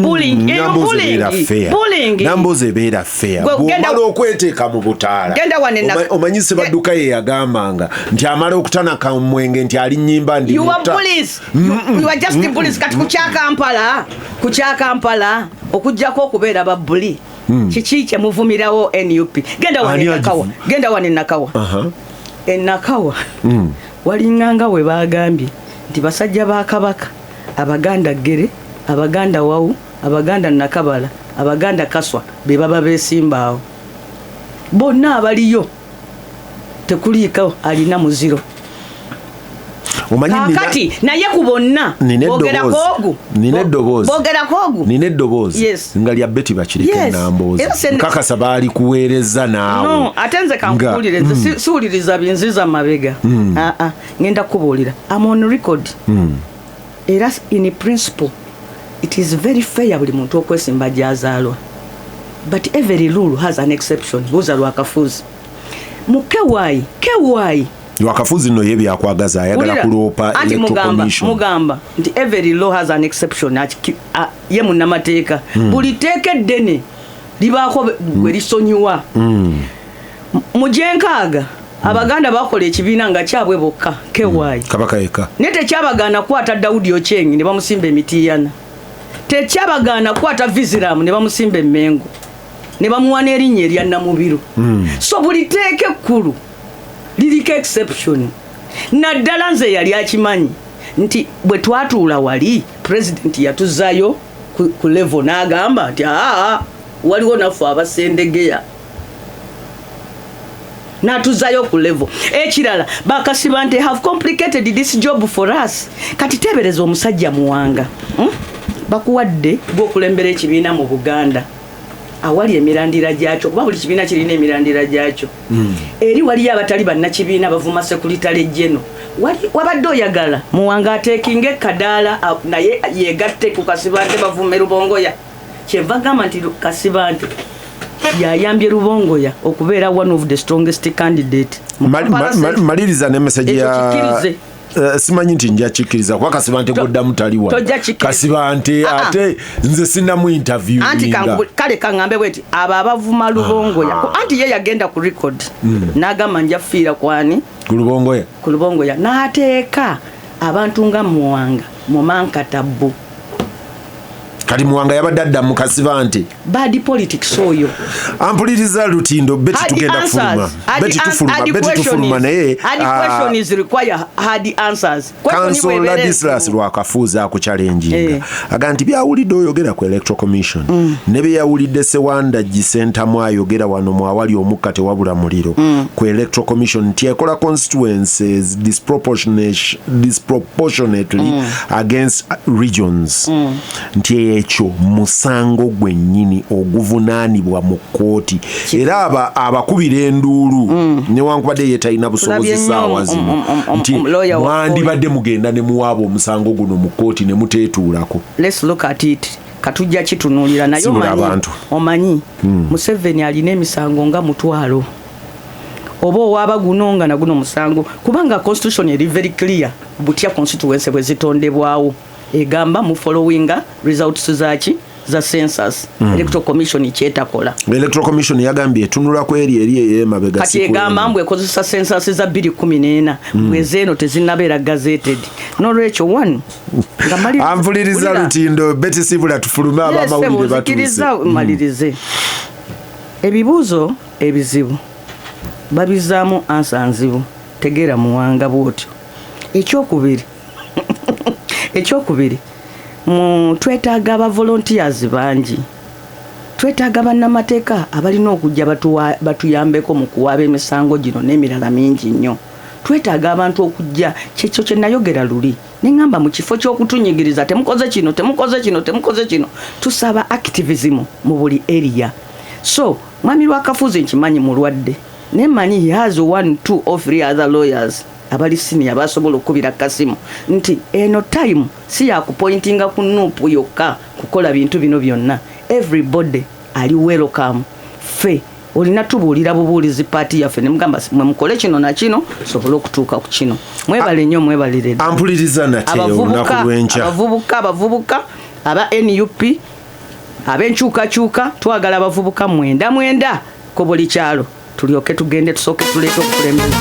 bullying eyo. Nambozi ebeera Bullying, fair. bullying. Nambozi ebeera fair. Gwe Bw'omala okweteeka mu butaala, Genda wano omanyi Sebadduka ye yagambanga nti amala okutanaka mwenge nti alinyimba ndi You are mutta. bullies. You are just bullies. Kati ku kya Kampala, ku kya Kampala, okugjako okubeera ba bully, kiki kyemuvumirawo NUP? Genda wano Ani enakawa. Genda wano enakawa. Enakawa walinganga we bagambye nti basajja ba Kabaka, Abaganda Ggere, Abaganda Wawu, Abaganda Nakabala, Abaganda Kaswa be baba beesimbaawo. Bonna abaliyo tekuliiko alina muziro. Omanyi Kakati naye ku bonna Nina boogerako eddoboozi. ogu. Nina eddoboozi. Boogerako ogu. Nina eddoboozi nga lya Betty Bakireke. Namboozi Era nkakasa baali kuweereza naawe. No, ate nze kankubuulire, nze siwuliriza binziza mabega. Ah, ah, ngenda kubuulira, am on record. Era in principle it is very fair buli muntu okwesimba gyazaalwa, but every rule has an exception. Buuza Lwakafuuzi mu KY KY. Lwakafuzi nno ye byakwagaza ayagala Wulira, kuloopa anti Electoral mugamba, Commission. Mugamba nti every law has an exception. Ye munnamateeka, buli teeka eddene libaako gwe lisonyiwa. Mu gyenkaaga Abaganda bakola ekibiina nga kyabwe bokka, KY. Kabaka yekka. Naye tekyabagaana kukwata Dawudi Ochengi ne bamusimba emitiyana, tekyabagaana kukwata Visiramu ne bamusimba emmengo ne bamuwa n'erinnya erya Namubiru. So buli teeka ekkulu liriko exception. Naddala nze yali akimanyi nti bwe twatuula wali, pulezidenti yatuzaayo ku level n'agamba nti aa, waliwo naffe Abasendegeya. N'atuzzayo ku level. Ekirala, Bakasibante have complicated this job for us. Kati teebereza omusajja Muwanga, Bakuwadde gwokulembera ekibiina mu Buganda awali emirandira gyakyo, kuba buli kibiina kirina emirandira gyakyo. Eri waliyo abatali bannakibiina bavuma secretary general. Wabadde oyagala Muwanga ateekinga ekadaala naye yegatte ku Kasibante bavume Rubongoya. Kyenva gamba nti Kasibante yayambye Rubongoya okubeera one of the strongest candidate mu Kampala Central. Maliriza ne message Ekyo ya kikkirize. Simanyi nti nja kikkiriza kuba Kasibante goddamu tali wano. Tojja kikkiriza. Kasibante Ah, ah. ate nze sinamu interview. Anti kale kaŋŋambe bwe nti abo abavuma Lubongoya, anti ye yagenda ku record n'agamba nja fiira kwani? Ku Lubongoya. Ku Lubongoya, n'ateeka abantu nga Muwanga mumankatabbu. Kati Muwanga yabadde adda mu Kasibante. Bad politics oyo. Ampuliriza Lutindo Beti, tugenda kufuluma. Beti, tufuluma. Beti, tufuluma naye Questions require hard answers. Counsel Ladislas Lwakafuuza akuchallenginga. Aga nti byawulidde oyogera ku Electoral Commission ne bye yawulidde Sewanda Gisentamu ayogera wano mu awali omukka tewabula muliro ku Electoral Commission nti ekola constituencies disproportionately against regions, nti ekyo musango gwennyini oguvunaanibwa mu kkooti, era abakubira enduulu newankubadde ye talina busobozi Tulabye nnyo saawa zino nti lawyer wa mwandibadde mugenda ne muwaaba omusango guno mu kkooti ne muteetuulako. Let's look at it. Katujja kitunuulira naye. Sibula Omanyi, abantu. omanyi Museveni alina emisango nga 10,000 oba owaaba guno nga naguno musango, kubanga constitution eri very clear butya constituency bwe zitondebwawo. Egamba mu followinga results zaki? Za census. Electoral Commission kyetakola. Electoral Commission yagambye etunula ku eri eri ey'emabega. Kati si ku egamba eno. mbu ekozesa census za 2014, bwezeeno tezinnabeera gazetted. Nolwekyo one nga Anvuliriza. Wulira. Lutindo Betty Sibula, tufulume. Yes, Abamawulire sebo, batuuse. nzikiriza malirize. Ebibuuzo ebizibu babizaamu answer nzibu. Tegeera Muwanga bwotyo. Ekyokubiri, mu twetaaga aba volunteers bangi, twetaaga bannamateeka abalina okujja batuyambeko mu kuwaaba emisango gino n'emirala mingi nnyo. Twetaaga abantu okujja. Kyekyo kye nayogera luli neŋŋamba, mu kifo ky'okutunyigiriza, temukoze kino, temukoze kino, temukoze kino, tusaba activism mu buli area. So mwami Lwakafuuzi nkimanyi mulwadde, naye manyi he has one, two or three other lawyers abali senior basobola okukubira kasimu nti eno time si yakupointinga ku NUP yokka kukola bintu bino byonna. Everybody ali welcome. Ffe olina tubuulira bubuulizi paati yaffe nemugamba mwe mukole kino na kino sobole okutuuka ku kino. Mwebale nnyo, mwebalire ddala. Ampuliriza nate olunaku lw'enkya. Abavubuka aba NUP ab'enkyukakyuka, twagala abavubuka mwenda mwenda ku buli kyalo, tulyoke tugende tusooke tuleete obukulembeze.